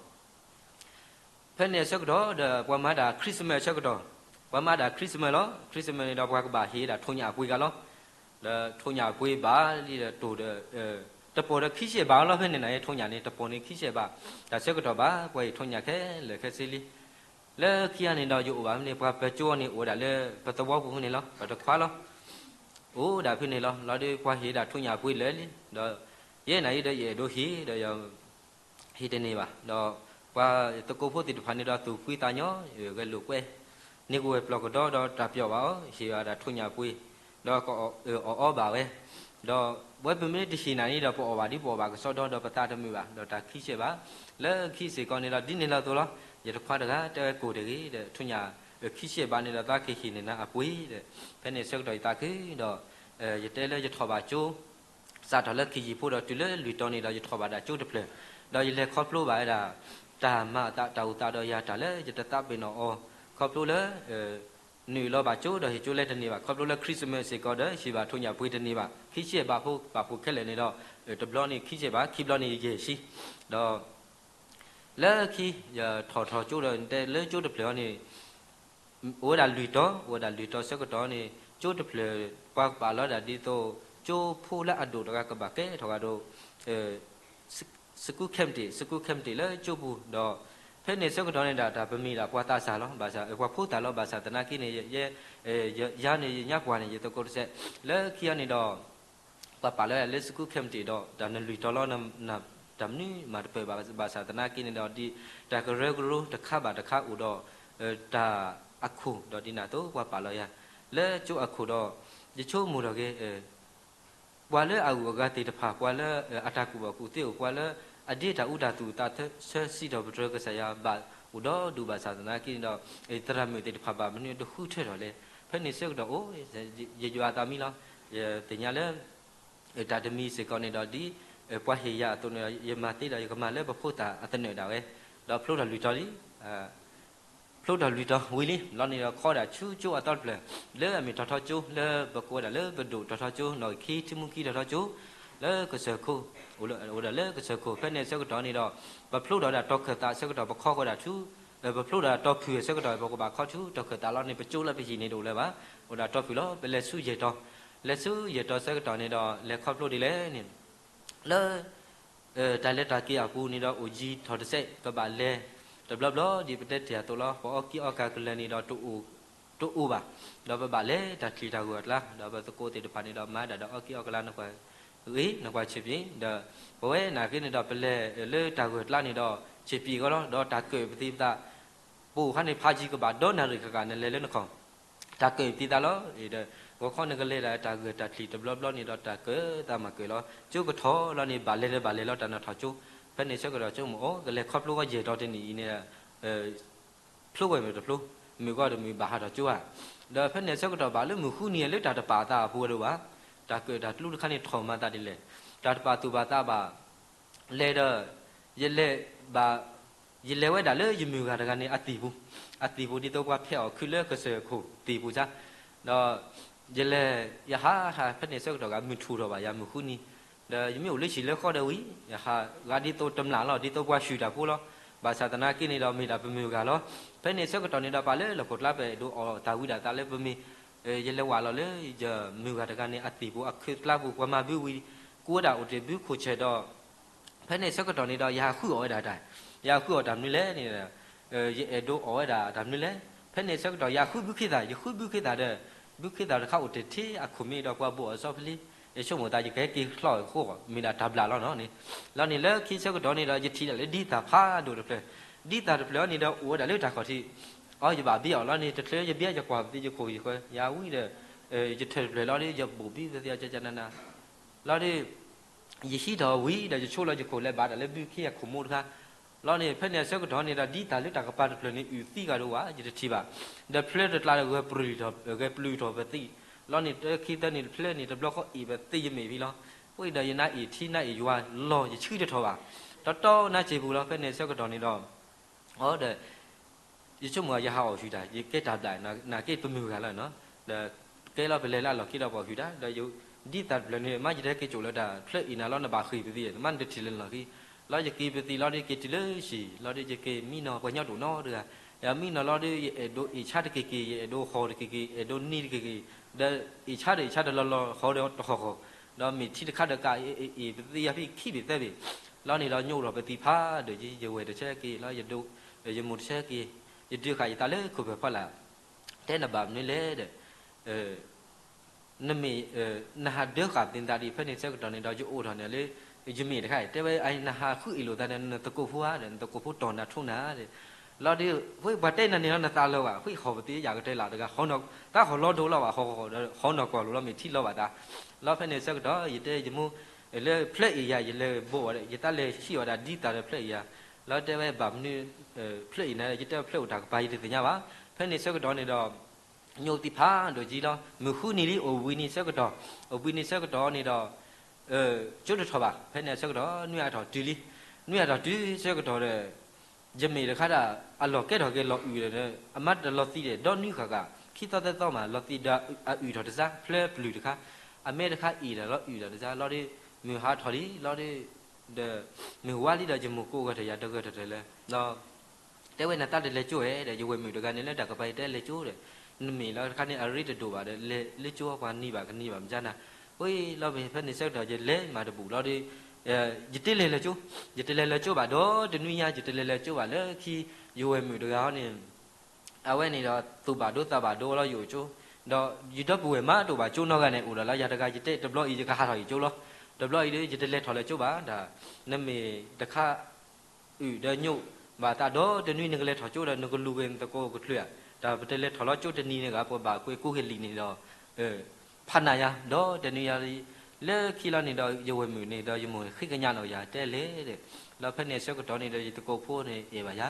ဖဲန့ၣ်အဆၢကတီၢ်ဒီး ပှၤမၤဒၣ် Christmas အဆၢကတီၢ်, ပှၤမၤဒၣ် Christmas လီၤ. Christmas န့ၣ်ဒီး ပှၤကဘၣ်ဟ့ၣ်ဒၣ်ထိၣ်ညၣ်အပှ့ၤဂၤလီၤ. ဒီးထိၣ်ညၣ်အပှ့ၤဘၣ်လံဒီးတိၢ်ဒီး တပိာ်ဒီးခံဆံဘးလီၤ. ဖဲန့ၣ်န့ၣ် ထိၣ်ညၣ်န့ၣ် တပိာ်န့ၣ်ခံဆံဘး, တၢ်ဆၢကတီၢ်ဘၣ် ပှၤဟ့ၣ်ထိၣ်ညၣ်ခဲလၢာ်ခဲဆ့လံ. လၢခံဂၤန့ၣ်ဒီး ယအိၣ်ဘၣ်ဖဲန့ၣ် ပှၤပၢၤကၠိန့ၣ် အိၣ်ဝဲဒၣ်လၢပသဝီပူၤဖဲန့ၣ်လီၤ. ပတခွါလီၤ. အိၣ်ဒၣ်ဖဲန့ၣ်လီၤ. လီၤဒီးပှၤဟ့ၣ်ဒၣ်ထိၣ်ညၣ်ပှ့ၤလၢာ်လံ. ဒီးယဲနၤအံၤဒီး ယအဲၣ်ဒိးဟ့ၣ်ဒီးယ ဟ့ၣ်တန့ၢ်ဘၣ်. ဒီးပှၤသကိးဖိသ့ၣ်တဖၣ်န့ၣ်ဒီး သူၣ်ဖှံသးညီ ဂဲၤလိာ်ကွဲ န့ၢ်ကဝဲၤပျီၢ်ကဒီဒီးတၢ်ပျီၢ်ဘၣ်အီၤ, ဟ့ၣ်ဝဲဒၣ်ထိၣ်ညၣ်ပှ့ၤ ဒီးကအီၣ်အီဘၣ်ဝဲ. ဒီးဝဲပမ့ၢ်တဟ့ၣ်နၤန့ၣ်ဒီး ပအီၣ်ဘၣ်ဒ်ပအီၣ်ဘၣ်ကစီဒီဒီး ပသးတမုာ်ဘၣ်. ဒီးတၢ်ခံဆံဘး လၢခံစ့ၢ်ကီးန့ၣ်ဒီး ဒ်န့ၣ်လီၤအသိးလီၤ. ယတခွါတဂၤတဲဝဲကိၢ်တဂ့ၤဒီး ထိၣ်ညၣ်ခံဆံဘးန့ၣ်ဒီး သးကဟ့ၣ်န့ၢ်နၤအပှ့ၤဒီး ဖဲန့ၣ်ဆၢကတီၢ်ယသးခုဒီး ယတဲလၢယထီၣ်ဘၣ်ကၠိ စးထီၣ်လၢခံယံာ်ဖိဒီးတုၤလၢလွံၢ်တီၤန့ၣ်ဒီး ယထီၣ်ဘၣ်ဒၣ်ကၠိတဖျၢၣ်, ဒီးယလဲၤခီဖျိဘၣ်ဝဲဒၣ် တၢ်မၤအသးတၢ်အိၣ်သးဒီးယၤ တၢ်လၢယတသးပ့ၤနီၣ်အီၤ ခီဖျိလၢ နုာ်လီၤဘၣ်ကၠိဒီးဟ့ၣ်ကၠိလဲတန့ၢ်ဘၣ်, ခီဖျိလၢ Christmas စ့ၢ်ကီးဒီး ဟ့ၣ်ဘၣ်ထိၣ်ညၣ်ပှ့ၤတန့ၢ်ဘၣ်, ခံဆံဘးဖိဘၣ်ဖှိၣ်ခဲလၢာ်န့ၣ်ဒီး တဘျီန့ၣ်ခံဆံဘး ခံဘျီန့ၣ်ယဲၢ်ဆံ, ဒီး လၢခံ ယထီၣ်ထီၣ်ကၠိဒီး တဲလၢကၠိတဖျၢၣ်အံၤန့ၣ် အိၣ်ဝဲဒၣ်လွံၢ်တီၤ, အိၣ်ဝဲဒၣ်လွံၢ်တီၤဆၢကတီၢ်န့ၣ် ကၠိတဖျၢၣ် ပှၤပာ်လီၤဒၣ်ဒ်သိး ကၠိဖိလၢအဒိၣ်တဂၤကဘၣ်ကဲထီၣ်ဂၤဒီး school committee, school committee လၢကၠိပူၤဒီး ဖဲန့ၣ်ဆၢကတီၢ်န့ၣ်ဒၣ် တၢ်ပမ့ၢ်ဒၣ်ပှၤသးစၢ်လီၤ, ဘၣ်ဆၣ် ပှၤဖိသၣ်လီၤ, ဘၣ်ဆၣ်သနာ်က့န့ၣ် ယ ယၤန့ၣ် ယညါပှၢ်န့ၣ် ယသကိးတစဲး, လၢခံဂၤန့ၣ်ဒီး ပှၤပာ်လီၤယၤလၢ school committee ဒီး တၢ်နလွံၢ်တီၤလီၤ, တၢ်မနုၤမၤတပၢၢ်ဘၣ်, ဘၣ်ဆၣ်သနာ်က့န့ၣ်ဒီး ဒ်တၢ်ကရၢကရိတခါဘၣ်တခါအိၣ်ဒီး တၢ်အခိၣ်ဒီးဒ်န့ၣ်အသိး ပှၤပာ်လီၤယၤ လၢကၠိအခိၣ်ဒီး ယဆိကမိၣ်ထီၣ်က့ၤ ပှၤလၢအဂုၤအဂၤသ့ၣ်တဖၣ်, ပှၤလၢအတၢ်ကူၣ်ဘၣ်ကူၣ်သ့အိၣ်, ပှၤလၢအဒ့တၢ်အူတၢ်သူၣ်အသးဆၢစံးထီၣ်ပတြၢၤကစၢ်ယွၤဘၣ်အိၣ်ဒီဒူၣ်, ဘၣ်ဆၣ်သနာ်က့န့ၣ်ဒီး သရၣ်မုၣ်သ့ၣ်တဖၣ်ဘၣ်မနုၤတဃုထၢထီၣ်လဲၣ်. ဖဲန့ၣ်ဆၢကတီၢ်အိၣ် ယယွၤအသးမံလီၤ. ယသ့ၣ်ညါလၢ တၢ်တမံၤစ့ၢ်ကီးန့ၣ်ဒီး ဒ်ပှၤဟ့ၣ်ယၤအသိးန့ၣ်ဒီး ယမၤသ့ဒီးယကမၤလၢပဖိသၣ်အသနၢၣ်ဒၣ်ဝဲ, ဒီးဖျိထီၣ်လွံၢ်တီၤလံ ဖျိထီၣ်လွံၢ်တီၤဝံၤလံ, လီၤန့ၣ်ဒီးခီဒၣ်ဆူကၠိအသီတဖျၢၣ် လၢအမ့ၢ်ထီၣ်ထီကၠိ လၢပကိးဝဲဒၣ်လၢပဒိၣ်ထီၣ်ထီကၠိ နီၣ်ဂံၢ်ခံထံမူခံထီၣ်ထီကၠိ လၢကစၢၢ်ခိၣ်, အိၣ်ဒီးလၢကစၢၢ်ခိၣ် ဖဲန့ၣ်ဆၢကတီၢ်န့ၣ်ဒီး ပဖျိထီၣ်ဒၣ်တီၤခၢၣ်သးဆၢကတီၢ် ပခီဃီဒၣ်ဆူ ပဖျိထီၣ်ဒၣ်တီၤဖုၣ်အဆၢကတီၢ် ပကဘၣ်ခီဆူတီၤခၢၣ်သးလီၤန့ၣ် ပကၠိလၢပဟံၣ်န့ၣ်တအိၣ်လၢၤဘၣ်, အိၣ်ဒၣ်တီၤဖုၣ်လီၤ. ပလဲၤဆူယဲၢ်တီၤ, လဲၤဆူယဲၢ်တီၤဆၢကတီၢ်န့ၣ်ဒီး လဲၤခီဖျိဒ်လဲၣ်န့ၣ် လၢ တၢ်လဲၤတၢ်က့ၤအပူၤန့ၣ်ဒီး အိၣ်ယံၤထီၣ်တစဲး ပဘၣ်လဲၤ တဘျီဘျီဒ်ပတဲတ့ၢ်အသိးလီၤ. ပအီၣ်ကံၣ်အီၣ်ကၤကလၢာ်န့ၣ်ဒီး တအိၣ်ဘၣ်, ဒီးပဘၣ်လဲၤတၢ်ချံတၢ်ဂီၤအကျါ ဒီးပသကိးသ့ၣ်တဖၣ်န့ၣ်ဒီး မၤဒၣ်ဒီးအီၣ်ကံၣ်အီၣ်ကလၤ နကွၢ်ဂ့ၤ နကွၢ်ဆံးပျ့ၤ ဒီး ပဝဲနာ်က့န့ၣ်ဒီး ပလဲၤလၢတၢ်ဂီၤအကျါန့ၣ်ဒီး ဆံးပျ့ၤအဂီၢ်လီၤ. ဒီးတၢ်ကၢၣ်ပသံပသး ပအိၣ်ခါန့ၣ် ဖးယံၤကဘၣ်ဒီနၣ်ရံၣ်ဃၣ်ဃၣ် နလဲၤလၢနခီၣ်, တၢ်ကၢၣ်သံသးလီၤ. ဒီး ဂီၤခီနကလဲၤဒၣ်တၢ်ဂၢၢ်တၢ်ကျံၤတဘျီဘျီန့ၣ်ဒီး တၢ်ကၢၣ်သးမၤကၢၣ်လီၤ. ကၠိကထီၣ်လီၤန့ၣ် ဘၣ်လဲၤလၢဘၣ်လဲၤလီၤ တၢ်နၢ်ထီၣ်ကၠိ, ဖဲန့ၣ်ဆၢကတီၢ်ကၠိမ့ၢ်အိၣ် ကလဲၤခီဖျိဝဲယဲၢ်တီၤတနံၣ်အံၤန့ၣ် ဖျိဝဲမ့ၢ်တဖျိ, မုၢ်ဂီၢ်တမုၢ်ဘၣ်ဟးထီၣ်ကၠိဧါ. ဒီးဖဲန့ၣ်ဆၢကတီၢ်ဘၣ်လၢမုၢ်ဃုနံၤလၢတၢ်တပာ်သးအပူၤဝဲဒၣ်ဘၣ်, တၢ်ကၢၣ်တၢ်ကျူတခါန့ၣ်ထီၣ်မၤသးဒ်လဲၣ်, တၢ်တပာ်သူၣ်ပာ်သးဘၣ် လဲၤဒီး ယလဲၤဘၣ် ယလဲၤဝဲဒၣ်လၢယမုၢ်ဂၤတဂၤန့ၣ်အသံၣ်ပူၤ, အသံၣ်ပူၤဒ်သိးပှၤဖဲးအီၣ်ခုလၢကစၢၢ်ခိၣ်သံၣ်ပူၤစါ, ဒီး ယလဲၤ ယဟးဟးဖဲန့ၣ်ဆၢကတီၢ်ဂၤ မုၢ်ထူၣ်ထီၣ်ဘၣ်ယၤမုၢ်ဃုနံၤ, ဒီးယမ့ၢ်အိၣ်လၢဟံၣ်လၢဃီဒီးဝံၤ ယဟးဂၤဒ်သိးတမျၢ်လီၤ ဒ်သိးပှၤဆှုၣ်တၢ်ဖိလီၤ, ဘၣ်ဆၣ်သနာ်က့န့ၣ်ဒီးမ့ၢ်ဒၣ်ပမုၢ်ဂၤလီၤ. ဖဲန့ၣ်ဆၢကတီၢ်န့ၣ်ဒီးပှၤလၢလီၢ်ခိၣ်ကျါပအဲၣ်ဒိးအီၣ်တၢ်ဝံဒၣ်သးလၢပမ့ၢ် ယလဲၤဝးလီၤလၢ ယမုၢ်ဂၤတဂၤန့ၣ် အသံၣ်ပူၤ အခုးကျါပူၤ ပှၤမၤဘုဝံၤ ကူဝဲဒၣ်အိၣ်တ့ၢ်ဘုခိၣ်ဆၢၣ်ဒီး ဖဲန့ၣ်ဆၢကတီၢ်န့ၣ်ဒီး ယဟးဃုအီၣ်ဝဲဒၣ်တၢ်, ယဟးဃုအီၣ်တၢ်မနုၤလဲၣ်န့ၣ်ဒီး ယအဲၣ်ဒိးအီၣ်ဝဲဒၣ်တၢ်မနုၤလဲၣ်. ဖဲန့ၣ်ဆၢကတီၢ် ယဟးဃုဘုခ့သၣ်, ယဃုဘုခ့သၣ်ဒီး ဘုခ့သၣ်တခါအိၣ်တ့ၢ်ထဲအခိၣ်မ့ၢ်ဒီးပှၤဘိၣ်အီၤစီဖလ့, ယဆိကမိၣ်သး ယကဟဲက့ၤချီအီၤဃိ မ့ၢ်ဒၣ်တၢ်ဘျၣ်လီၤနီၤန့ၣ်. လီၤန့ၣ်လၢခံဆၢကတီၢ်န့ၣ်ဒီး ယထံၣ်ဒၣ်လၢဒ်သၣ်ဖးဒိၣ်တဖျၢၣ်, ဒ်သၣ်တဖျၢၣ်အံၤန့ၣ်ဒီး အိၣ်ဝဲဒၣ်လၢတၢ်ခီၣ်ထံး အီ ယဘၣ်ဘ့အီၤလီၤန့ၣ် တချုးယဘ့ယကွၢ်ပသံယခိၣ်ယဃၢၤ ယဝံဒီး ယထၢၣ်တဖျၢၣ်လီၤဒီး ယဘိၣ်ဘံပသံအီၤကကနနၤ လီၤဒီး ယဟံးထီၣ်ဝံၤဒီး ယဆိလီၤယခိၣ်လဲၤဘၣ်တၢ်လၢဘုခ့အခိၣ်မိၢ်တခါ, လီၤန့ၣ် ဖဲန့ၣ်အဆၢကတီၢ်န့ၣ်ဒီး ဒ်သၣ်လၢတၢ်ကပၤတဖျၢၣ်န့ၣ် အုၣ်သံဂၤဒိၣ်ဝဲ ယတထံၣ်ဘၣ်, ဒီးဖျၢတကျါဒီး ဂဲၤပျုၢ်ထီၣ်ပသံ, လီၤန့ၣ် တခံသၢန့ၣ် တဖျၢန့ၣ် တဘျီဃီအ့ၣ်ပသံယမဲာ်ဖံလီၤ. အဃိဒီးယနါအ့ၣ်ထံနါအ့ၣ်ယွၤလီၤ ယဆှံတထီၣ်ဘၣ်, တီတီနါစ့ပူၤလီၤ. ဖဲန့ၣ်အဆၢကတီၢ်န့ၣ်ဒီး အီဒီး ယဆိကမိၣ်ယဟးအီၣ်ဆူၣ်တၢ် ယကဲတၢ်ဘျၣ် နာ်က့ပမုၢ်ဂၤလီၤနီၤ, ဒီးကဲလီၤပလဲၤလၢအလီၢ်ခံဒီးပှၤဟုၣ်တၢ် ဒီးယ ဒ်သၣ်တဖျၢၣ်န့ၣ် မ့ၢ်ယတဟဲက့ၤကိာ်လၢတၢ်ဖျၢအ့ၣ်နၤလီၤ နဘၣ်ဃ့ၢ်ပသံ မ့ၢ်နတထံၣ်လၢနလီၢ်ခံ, လီၤယက့ၤပသံလီၤဒီး က့ၤတုၤလၢဟံၣ်လီၤဒီး ယက့ၤမံနီၤပှၤကညီတအိၣ်နီတဂၤ, ယမံနီၤလီၤဒီး ယအဲၣ်ဒိးအ့ၣ်ဆါတက့ၢ်က့ၢ် ယအဲၣ်ဒိးဃီၣ်တက့ၢ်က့ၢ် အဲၣ်ဒိးနံၤတက့ၢ်က့ၢ်, ဒီးအ့ၣ်ဆါဒီးအ့ၣ်ဆါတလီၢ်လီၢ် ဃီၣ်ဒီးတဃီၣ်ဃီၣ်, ဒီးမ့ၢ်ထံတခါဒီးကးအ့ၣ်ပသံယၤဖံ ခံဘ့ၣ်သၢဘ့ၣ် လီၤန့ၣ်ဒီး ညိးထီၣ်ပသံဖးဒိၣ်က့ၤ ယဝဲၢ်တဆၢက့ၤလီၤ ယမိၢ်တဆၢက့ၤ, ယဒုးဃာ်ယသးလၢခိၣ်ဖၢၣ်ဖီလာ်, တဲနဘၣ်မနုၤလဲၣ်ဒီး နမ့ၢ် နဟးဒၢဃာ်သ့ၣ်နသးဒ်ဖဲန့ၣ်ဆၢကတီၢ်န့ၣ်ဒီး ယအိၣ်ထီၣ်န့ၣ်လၢ ယမ့ၢ်တခါအံၤ တဲဝဲ နဟးဃုအ့ၣ်လိာ်သးဒီး နသကိးဖိဧါဒီး နသကိးဖိတီၢ်နၤထိနၤဒီး လီၤဒီး ဝဲပှၤတဲနၤန့ၣ်လီၤ နသးလီၤဘၣ် ဃ့ၢ်ဃီၣ်ပသံယကတၢၢ်လၢ်တဂၤ ဃီနီၢ် တၢ်ဃီၣ်လီၤဒိလီၤဘၣ် ဃီဃီၣ်ဒီး ဃီနီၢ်ကွၢ်လိာ်လီၤ မ့ၢ်ထံလီၤဘၣ်သး, လီၤဖဲန့ၣ်ဆၢကတီၢ် ယတဲယမိၢ် လၢဖျၢအ့ၣ်ယၤ ယလဲၤဘိးအီၤဒီး ယတၢ်လဲၤဟံးအီၤဒၣ်ဒ်သၣ်ဒီးဖျၢအ့ၣ်ယၤ, လီၤတဲဝဲဘၣ်မနုၤ ဖျၢအ့ၣ်နၤ ယတဲဖျၢအိၣ်တၢ်ကပၤ ယတသ့ၣ်ညါဘၣ်, ဖဲန့ၣ်ဆၢကတီၢ်န့ၣ်ဒီး ညိးသံဖးဒိၣ်က့ၤလီၤ မုၢ်ဃုနံၤလံ အိၣ်ဘှံးနံၤဆၢကတီၢ်, အိၣ်ဘှံးနံၤဆၢကတီၢ်န့ၣ်ဒီး ကၠိတထီၣ်ဘၣ် ဖဲန့ၣ်အဆၢကတီၢ် နွံအါထီၣ်တုၤလံ, နွံအါထီၣ်တုၤဆၢကတီၢ်ဒီး ယမ့ၢ်တခါဒၣ် အလီၢ်ကဲထီၣ်က့ၤလီၤအုၣ်ဒီး အမါတလီၤသံဒီး ဒီနွံဃၣ်ဃၣ် ခံသီသၢသီမး လီၤသံဒီးအုၣ်ထီၣ်တစါ ဖျၢပျုၢ်တခါ, အမဲတခါအ့ၣ်ဒီးလီၤအုၣ်ဒီးတစါ လီၤဒီး မုၢ်ဟါထီၣ်လံ လီၤဒီး ဒီး မုၢ်ဝါလံဒီး ယမိၢ်ကိးဂၤထၢၣ်ယၤတဂၤထၢၣ်ထၢၣ်လၢ ဒီး တဲဝဲနသးတလဲၤကၠိဧါဒီး ယဝဲၢ်မုၣ်တဂၤန့ၣ်လၢတၢ်ကပၤယတဲလဲၤကၠိဒီး နမ့ၢ်လီၤတခါန့ၣ် အရ့တဒိၣ်ဘၣ်ဒီး လဲၤလၢကၠိပှၤနံၤဘၣ်ကနံၤဘၣ်မ့ၢ်ကနၤ, ဝဲလီၤမ့ၢ်ဖဲန့ၣ်ဆၢကတီၢ် ယလဲၤမးတဘူၣ်လီၤဒီး ယတလဲၤလၢကၠိ, ယတလဲၤလၢကၠိဘၣ်ဒီးတနွံညါ ယတလဲၤလၢကၠိဘၣ်လၢခံ ယဝဲၢ်မုၣ်တဂၤဟီန့ၣ် အဝဲန့ၣ်ဒီး သူၣ်ဘၣ်ဒိသးဘၣ်ဒိလီၤယအိၣ်ကၠိ, ဒီးယဒီပုၢ်ဝဲၢ်မးတအိၣ်ဘၣ်ကၠိနီတဂၤန့ၣ် အိၣ်ဒီးလၢယၤတဂၤ ယတဲတဘျီအံၤ ယကဟးထီၣ်ယကၠိလီၤ, တဘျီအံၤဒီး ယတလဲၤထီၣ်လၢကၠိဘၣ် တၢ် နမ့ၢ်တခါ အုၣ်ဒီးညိးဘၣ်သးဒီးတနွံ နကလဲၤထီၣ်ကၠိဒီး နကလူၤက့ၤနသကိးကချုးဧါ, တၢ်ပတလဲၤထီၣ်လီၤကၠိတနံၤန့ၣ်ဂ့ၤ ပဘၣ်ကွဲးကူဟ့ၣ်လံာ်န့ၣ်ဒီး ဖးနးယၤ ဒီးတနွံယၤလံ, လၢခံလီၤန့ၣ်ဒီး ယဝဲၢ်မုၣ်န့ၣ်ဒီး ယမိၢ်ဃ့ကညးနီၣ်ယၤတဲလဲၣ်ဒီး, လီၤဖဲန့ၣ်အဆၢကတီၢ်န့ၣ်ဒီး ယသကိးဖိန့ၣ်အဲၣ်ဘၣ်ယၤ,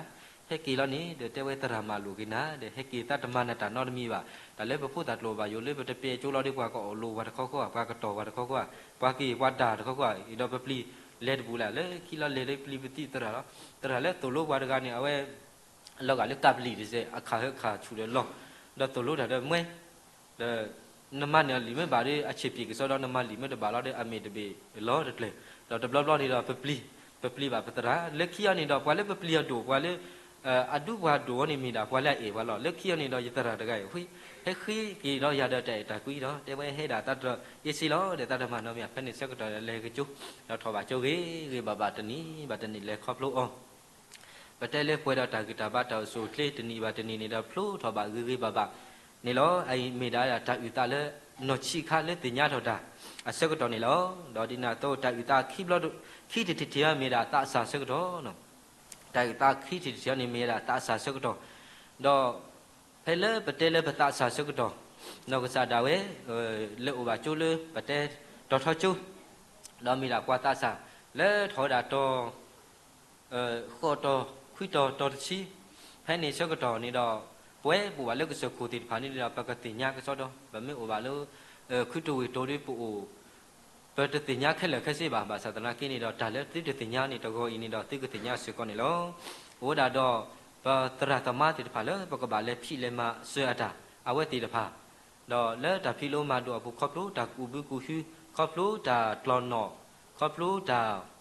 ဟဲက့ၤလီၤန့ၣ်ဒီး တဲဝဲသရၣ်မၤလိာ်က့ၤနၤဒီး ဟဲက့ၤသးတမၤနတၢ်နီတမံၤဘၣ်, တၢ်လၢပဖိသၣ်ကျိၤဘၣ်ယိၣ်လၢပတပဲကၠိလီၤဒီး ပှၤကအီၣ်လိပှၤတခီခီဧါ, ပှၤကတီၢ်ပှၤတခီခီဧါ, ပှၤက့ၤပှၤတၢ်တခီခီဧါ, ဒီးပပျံၤလဲၤတပူၤလဲၣ်, လၢခံလီၤလဲၤလၢပျံၤပသံသရၣ်လီၤ, သရၣ်လၢသိၣ်လိပှၤတဂၤန့ၣ် အဝဲ လီၤဂာ်လၢကးပလံၤတစဲး အခၣ်ဟၢခၣ်ဆူၣ်ဒီးလီၤ, ဒီးသိၣ်လိတၢ်ဒီးမွဲ, ဒီး နမၤန့ၢ်အီၤလံာ်မ့ၢ်ဘၣ်ဒီး အဆံးပျံၤကစီဒီး နမၤလံာ်မ့ၢ်တဘၣ်လီၤဒီး အမ့ၢ်တဘ့ၣ်လီၤတကျၢၤ, ဒီးတဘျီဘျီန့ၣ်ဒီး ပပျံၤ, ပပျံၤဘၣ်ပသရၣ်, လၢခံအီၤန့ၣ်ဒီး ပှၤလၢပပျံၤအီၤဒိၣ် ပှၤလၢ အဒူပှၤဒိၣ်အီၤန့ၣ်မ့ၢ်ဒၣ် ပှၤလၢအအဲၣ်ပှၤလီၤ, လၢခံအီၤန့ၣ်ဒီး ယသရၣ်တဂၤအံၤ ဟဲဃ့က့ၤဒီးယၤဒီးတၢ်အဲၣ်တၢ်ကွံဒီး တဲဝဲဟဲဒၣ်သးတအ့စ့လီၤဒီး သးတမၤနီတမံၤ ဖဲန့ၣ်ဆၢကတီၢ်ဒီးလဲၤကၠိ, ဒီးထီၣ်ဘၣ်ကၠိဂ့ၤ ဂ့ၤဘၣ်ဘၣ်တနံၤဘၣ်တနံၤလဲၤခီဖျိအီၤ ပတဲလၢပှဲၤဒီးတၢ်ဂံၢ်တၢ်ဘါတၢ်အိၣ်ဆူၣ်အိၣ်ချ့တနံၤဘၣ်တနံၤန့ၣ်ဒီး ဖျိထီၣ်ဘၣ်ဂ့ၤဂ့ၤဘၣ်ဘၣ်န့ၣ်လီၤ. အအံၤမ့ၢ်ဒၣ်တၢ်အုၣ်သးလၢ နီၢ်ဆံးခါလၢသ့ၣ်ညါထီၣ်တၢ်အဆၢကတီၢ်န့ၣ်လီၤ. ဒီးဒ်န့ၣ်အသိး တၢ်အုၣ်သးခံဘျီ ခံထံၣ်တထံၣ်အံၤမ့ၢ်ဒၣ်သးစၢ်ဆၢကတီၢ်, တၢ်အုၣ်သးခံထံၣ်တထံၣ်အံၤန့ၣ် မ့ၢ်ဝဲဒၣ်သးစၢ်ဆၢကတီၢ် ဒီးဖဲလၢပတဲလၢပသးစၢ်ဆၢကတီၢ်, နီၢ်ကစၢ်ဒၣ်ဝဲ လဲၤအိၣ်ဘၣ်ကၠိလၢပတဲတီၤထီကၠိ, ဒီးမ့ၢ်ဒၣ်ပှၤသးစၢ် လၢထီၣ်ဝဲဒၣ်တီၤ ဃိးတီၤ ခွံတီၤ တီၤတဆံ, ဖဲန့ၣ်ဆၢကတီၢ်န့ၣ်ဒီး ပဝဲပအိၣ်ဘၣ်လၢကစၢၢ်ခိၣ်သ့ၣ်တဖၣ်န့ၣ်ဒီး ပကသ့ၣ်ညါကစီဒီ, ပမ့ၢ်အိၣ်ဘၣ်လၢ ခွံတီၤဝ့ၢ်တီၤဒီးပအိၣ် ပတသ့ၣ်ညါခဲလၢာ်ခဲဆ့ဘၣ်. ဘၣ်ဆၣ်သနာ်က့န့ၣ်ဒီး တၢ်လၢသုတသ့ၣ်ညါန့ၣ် တဂီၤအံၤန့ၣ်ဒီး သုကသ့ၣ်ညါစ့ၢ်ကီးန့ၣ်လီၤ. အိၣ်ဝဲဒၣ်ဒီး ပသရၣ်သမါသ့ၣ်တဖၣ်လၢ ပကဘၣ်လဲၤဖံးလဲၤမၤစၢၤအတၢ် အဝဲသ့ၣ်တဖၣ်, ဒီးလၢတၢ်ဖံးလိမၤဒိးအပူၤ ခီဖျိတၢ်ကူးဘုကူးဟု, ခီဖျိတၢ်ကျီၢ်နီၣ်, ခီဖျိတၢ်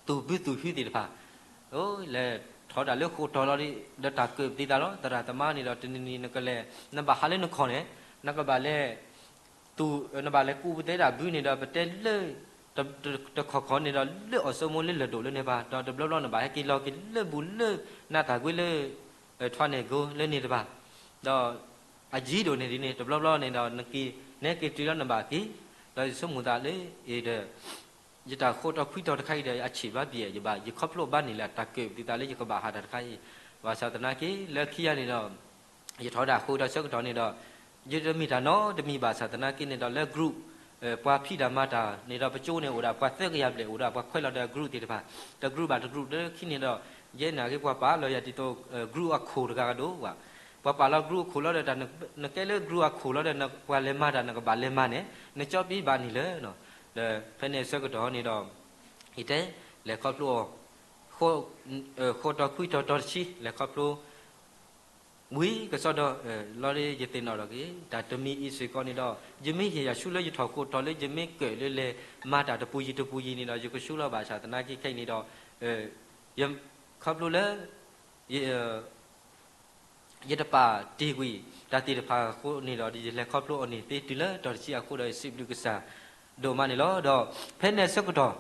သူၣ်ဘုသူၣ်ဟုသ့ၣ်တဖၣ်, လဲၤထီၣ်ဒၣ်လၢဃိးတီၤလီၤဒီး တၢ်ကၢၣ်ပသံသးလီၤ. သရၣ်သမါန့ၣ်ဒီး တနံၤနံၤနကလဲၤ နဘၣ်ဟးလၢနခီၣ်န့ၣ်, နကဘၣ်လဲၤ သူၣ် နဘၣ်လဲၤကူးပသဲဒၣ်ဘုန့ၣ်ဒီး ပတဲလၢ တခီၣ်ခီၣ်န့ၣ်ဒီး လၢအီၣ်ဆိမိၣ်လၢလၢၢ်ဒိၣ်လၢန့ၣ်ပၤ, ဒီးတဘျီဘျီနဘၣ်ဟဲက့ၤလီၤက့ၤလၢဘူၣ်လၢ နၢ်တၢ်ကွ့လၢ ထွါန့ၢ်ကိလၢန့ၣ်တဖၣ်, ဒီး အယံၤဒိၣ်န့ၣ်ဒ်န့ၣ် တဘျီဘျီန့ၣ်ဒီး နက့ၤ နဟဲက့ၤတုၤလီၤနဘၣ်က့ၤ, ဒီးယဆိကမိၣ်သးလၢအံၤဒီး ယတၢ်ဃိးတီၤခွံတီၤတခါအံၤဒီး အဆံးဘၣ်ဘၣ် ယဘၣ် ယခီဖျိဘၣ်န့ၣ်လၢတၢ်ကၢၣ်ပသံသးလၢယကဘၣ်ဟးတၢ်တခါအံၤ, ဘၣ်ဆၣ်သနာ်က့ လၢခံဂၤန့ၣ်ဒီး ယထီၣ်ဝဲဒၣ်ဃိးတီၤဆၢကတီၢ်န့ၣ်ဒီး ယတမ့ၢ်တၢ်နီတမံၤဘၣ်ဆၣ်သနာ်က့န့ၣ်ဒီး လၢ group ပှၤဖံးတၢ်မၤတၢ်န့ၣ်ဒီး ပကၠိန့ၣ်အိၣ်ဒၣ်ပှၤသၢကယၤဘျဲၣ် အိၣ်ဒၣ်ပှၤခွဲးလီၤဒီး group သ့ၣ်တဖၣ်, တ group ဘၣ်တ group လၢခံန့ၣ်ဒီး ယဲနာ်က့ၤပှၤပာ်လီၤယၤဒ်သိး group အခိၣ်တဂၤကဒိၣ်ဘၣ်, ပှၤပာ်လီၤ group အခိၣ်လီၤဒီး နကဲလၢ group အခိၣ်လီၤဒီး ပှၤလဲၤမၤတၢ် နကဘၣ်လဲၤမၤန့ၣ် နကၠီပံဘၣ်န့ၣ်လၢ ဒီးဖဲန့ၣ်ဆၢကတီၢ်န့ၣ်ဒီး ယတဲ လဲၤခီဖျိအီၤ ဃိးတီၤခွံတီၤတီၤတဆံ လဲၤခီဖျိ ဝံၤကစီဒီ လီၤဒီးယသ့ၣ်နီၣ်ထီၣ်က့ၤ တၢ်တမံၤအံၤစ့ၢ်ကီးန့ၣ်ဒီး ယမ့ၢ်ဟ့ၣ်ယၤဆူလၢယထီၣ်ဃိးတီၤလၢယမ့ၢ်ကၢၣ်လၢလဲၤမၤတၢ်တပူၤယံၤတပူၤယံၤန့ၣ်ဒီး ယကဆူလီၤဘၣ်ဆၣ်သနာ်က့ခဲအံၤန့ၣ်ဒီး ယ ခီဖျိလၢ ယ ယတပာ်တ့ၢ်ကွံာ်တၢ်သ့ၣ်တဖၣ်အဃိန့ၣ်ဒီး ယလဲၤခီဖျိအီၤန့ၣ်သ့တုၤလၢတီၤတဆံအဃိဒီး ယစံးဘျုးကစၢ်ဒိၣ်မးန့ၣ်လီၤ. ဒီးဖဲန့ၣ်အဆၢကတီၢ်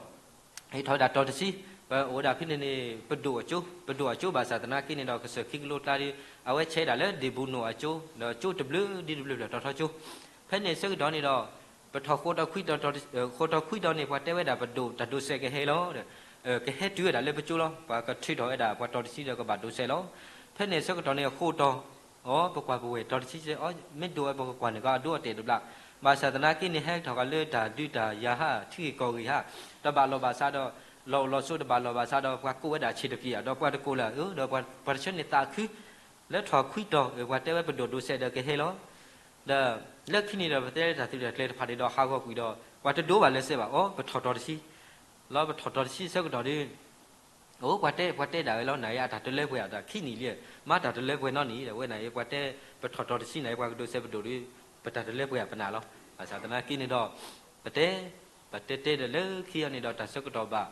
ယထီၣ်ဝဲဒၣ်တီၤတဆံ ပအိၣ်ဝဲဒၣ်ဖဲန့ၣ်န့ၣ် ပဒိၣ်အကၠိ ပဒိၣ်အကၠိဘၣ်ဆၣ်သနာ်က့န့ၣ်ဒီး ကစၢၢ်ခံကလိကျါဒီး အဝဲဆဲးဒၣ်လၢဒ့ၣ်ဘူနိၣ်အကၠိ ဒီးကၠိတဘျုးဒ်တဘျုးဖျၢၣ်တီၤထီကၠိ ဖဲန့ၣ်အဆၢကတီၢ်န့ၣ်ဒီး ပထီၣ်ဃိးတီၤခွံတီၤ ဃိးတီၤခွံတီၤန့ၣ် ပှၤတဲဝဲဒၣ်ပဒိၣ်တၢ်ဒိးစဲးကဟဲလီၤ ကဟဲတုၤဝဲဒၣ်လၢပကၠိလီၤ. ပှၤကထုးထီၣ်ဝဲဒၣ်ပှၤတီၤတဆံဒီးကဘၣ်ဒိးစဲးလီၤ. ဖဲန့ၣ်အဆၢကတီၢ်န့ၣ် ဃိးတီၤ အီ ပကွၢ်ပဝဲၢ်တီၤတဆံစဲး အီ မ့ၢ်ဒိးဝဲပကကွၢ်န့ၣ်ကီး အဒိအတဲာ်တဘျီ ဘၣ်ဆၣ်သနာ်က့န့ၣ် ဟဲထီၣ်က့ၤလၢတၢ်ဒုးတၢ်ယၤဟး ထံဂ့ၢ်ကီၢ်ဂ့ၢ်ဟး တဘၣ်လီၢ်ဘၣ်စးဒီး လီၢ်အိၣ်လီၢ်ဆိးတဘၣ်လီၢ်ဘၣ်စးဒီး ပှၤကိးဝဲဒၣ်ဆံးတက့ၢ်ဧါ ဒီးပှၤတကိးလၢအအၢ ဒီးပှၤတဆၢန့ၣ်သးခု လၢထီၣ်ခွံတီၤ ပှၤတဲဝဲပဒိၣ်ဒိးစဲးဒီးကဟဲလီၤ ဒီးလၢခံန့ၣ်ဒီး ပတဲတၢ်သုးတၢ်ကျဲၤတဖၣ်န့ၣ်ဒီး ဟးဂီၤကွံာ်ဒီး ပှၤတဒိးဘၣ်လၢၤစဲးဘၣ် အီ ပထီၣ်တီၤတဆံ လီၤပထီၣ်တီၤတဆံဆၢကတီၢ်ဒီး အိၣ် ပှၤတဲ ပှၤတဲဒၣ်ဝဲလီၤ နၤအံၤအတၢ်တလၢပှဲၤအတၢ်ခံနံၣ်လံ မ့ၢ်တၢ်တလၢပှဲၤနီတမံၤဒီး ဝဲနၤအံၤ ပှၤတဲ ပထီၣ်တီၤတဆံနၤအံၤ ပှၤကဒိးစဲးပဒိၣ်ဒီး ပတၢ်တလၢပှဲၤအပနၢ်လီၤ. ဘၣ်ဆၣ်သနာ်က့န့ၣ်ဒီး ပတဲ ပတဲတဲဒီးလၢခံဂၤန့ၣ်ဒီး တၢ်ဆၢကတီၢ်ဘၣ်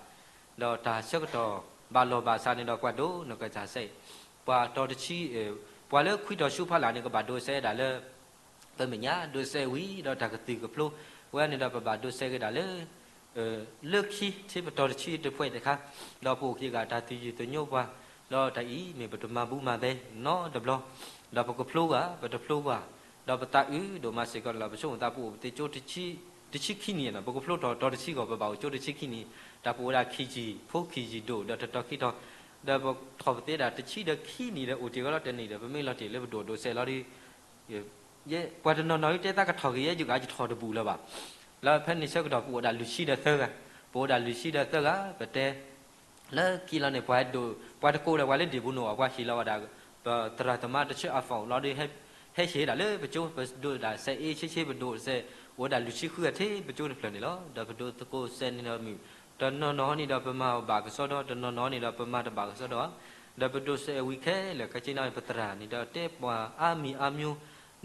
ဒီးတၢ်ဆၢကတီၢ်ဘၣ်လီၢ်ဘၣ်စးန့ၣ်ဒီး ပှၤဒိးနကစၢ်စဲး ပှၤတီၤတဆံ ပှၤလၢခွံတီၤဆူဖီလာ်န့ၣ် ကဘၣ်ဒိးစဲးဒၣ်လၢ ပမဲာ်ညါဒိးစဲးဝံၤဒီးတၢ်ကသုၣ်ကဖျိ ဝဲန့ၣ်ဒီးပဘၣ်ဒိးစဲးက့ၤဒၣ်လၢ လၢခံထံပတီၤတဆံတဖှဲးတခါ ဒီးပအိၣ်က့ၤဂၤတၢ်သယုၢ်သညိပှၤ ဒီးတၢ်အံၤမ့ၢ်ပတမၤဘူမၤဘဲနီတဘျီ ဒီးပကဖျိကွၢ် ပတဖျိကွၢ် ဒီးပသးအုးဒိၣ်မးစ့ၢ်ကီးန့ၣ်လီၤ. ပဆိကမိၣ်သးပအိၣ်ပသ့ကၠိ တဆံခံနံၣ်နီၤ ပကဖျိထီၣ်တီၤတဆံဂီၢ် ပဘၣ်အိၣ်ကၠိတဆံခံနံၣ် တၢ်ပအိၣ်ဝဲဒၣ်ခံယံၤဖိခံယံၤဒိၣ် ဒီးတတီၤခံတီၤ ဒီးပထီၣ်ပသ့ဒၣ်တဆံဒီးခံနံၣ်ဒီး အိၣ်တ့ၢ်ဝဲလီၤတနံၣ်ဒီး ပမ့ၢ်လီၤတ့ၢ်လၢပဒိၣ်ဒိးစဲးလီၤဒီး ယဲ ပှၤတနီၤနီၤအံၤတဲသးကထီၣ်က့ၤယဲ ယဂၤယထီၣ်တဘူၣ်လၢၤဘၣ်. လၢဖဲန့ၣ်ဆၢကတီၢ် ပအိၣ်ဒၣ်လွံၢ်ဆံဒီးသၢဂၤ, ပအိၣ်ဒၣ်လွံၢ်ဆံဒီးသၢဂၤ ပတဲ လၢခံလီၤန့ၣ် ပှၤဒိၣ် ပှၤတကိးဒီးပှၤလၢဒ့ၣ်ပူၤနိၣ်အီၤ ပှၤဟ့ၣ်လီၤဝဲဒၣ် ပသရၣ်သမါတဆၢအ phone လီၤဒီး ဟဲဟ့ၣ်ဒၣ်လၢပကၠိ ပဒိးဒၣ်စဲးအ့ဆ့ဆ့ ပဒိးစဲး အိၣ်ဝဲဒၣ်လွံၢ်ဆံဃုဂၤထဲ ပကၠိတဖျၢၣ်န့ၣ်လီၤ. ဒီးပဒိးသကိးစဲးန့ၣ်ဒီးမုၢ် တနီၤနီၤန့ၣ်ဒီး ပမၤဘၣ်ကစီဒီ တနီၤနီၤန့ၣ်ဒီး ပမၤတဘၣ်ကစီဒီဧါ. ဒီးပဒိးစဲးဝံၤခဲလၢာ် ခဲကနံၣ်အံၤ ပသရၣ်န့ၣ်ဒီး တဲပှၤအါမံၤအါမျိၤ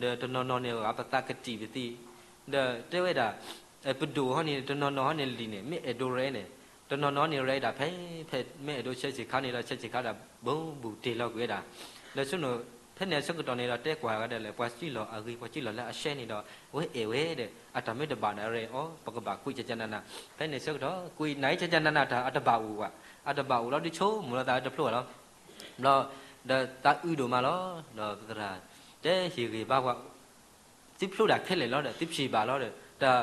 ဒီးတနီၤနီၤန့ၣ် အပသးကတံာ်ပသံး ဒီးတဲဝဲဒၣ် ပဒိၣ်ဟီန့ၣ် တနီၤနီၤဟီန့ၣ်လံာ်န့ၣ် မ့ၢ်အဲၣ်ဒိးရဲန့ၣ် တနီၤနီၤန့ၣ်ရဲဒၣ်ဖဲ ဖဲမ့ၢ်အဲၣ်ဒိးဆဲးဆံးခါန့ၣ်ဒီး ဆဲးဆံးခါဒၣ် ဘူးဘူးတ့ၢ်လီၤကွံာ်ဝဲဒၣ် ဒီးဆိကမိၣ် ဖဲန့ၣ်အဆၢကတီၢ်န့ၣ်ဒီး တဲကွၢ်ဂၤဒဲးလၢ ပှၤစံၣ်လီၤအဂ့ၤ ပှၤစံၣ်လီၤလၢအရှဲန့ၣ်ဒီး အဝဲအဲၣ်ဝဲဒီး အတၢ်မ့ၢ်တဘၣ်န့ၣ်ရဲအီၤ ပကဘၣ်ကွံာ်ကကနန ဖဲန့ၣ်ဆၢကတီၢ် ကွံာ်နၤအံၤ ကကနနတၢ်အတဘၣ်အိၣ်ဘၣ် အတဘၣ်အိၣ်လီၤဒီး ဆိကမိၣ်လီၤသးတဖျိဘၣ်လီၤ. ဘျီ ဒီးသးအုးဒိၣ်မးလီၤ. ဒီးပသရၣ် တဲဟ့ၣ်ဂ့ၤဘၣ်ပှၤ သုဖျိတၢ်ခဲလၢာ်လီၤဒီး သုဖံးဘၣ်လီၤဒီး တၢ်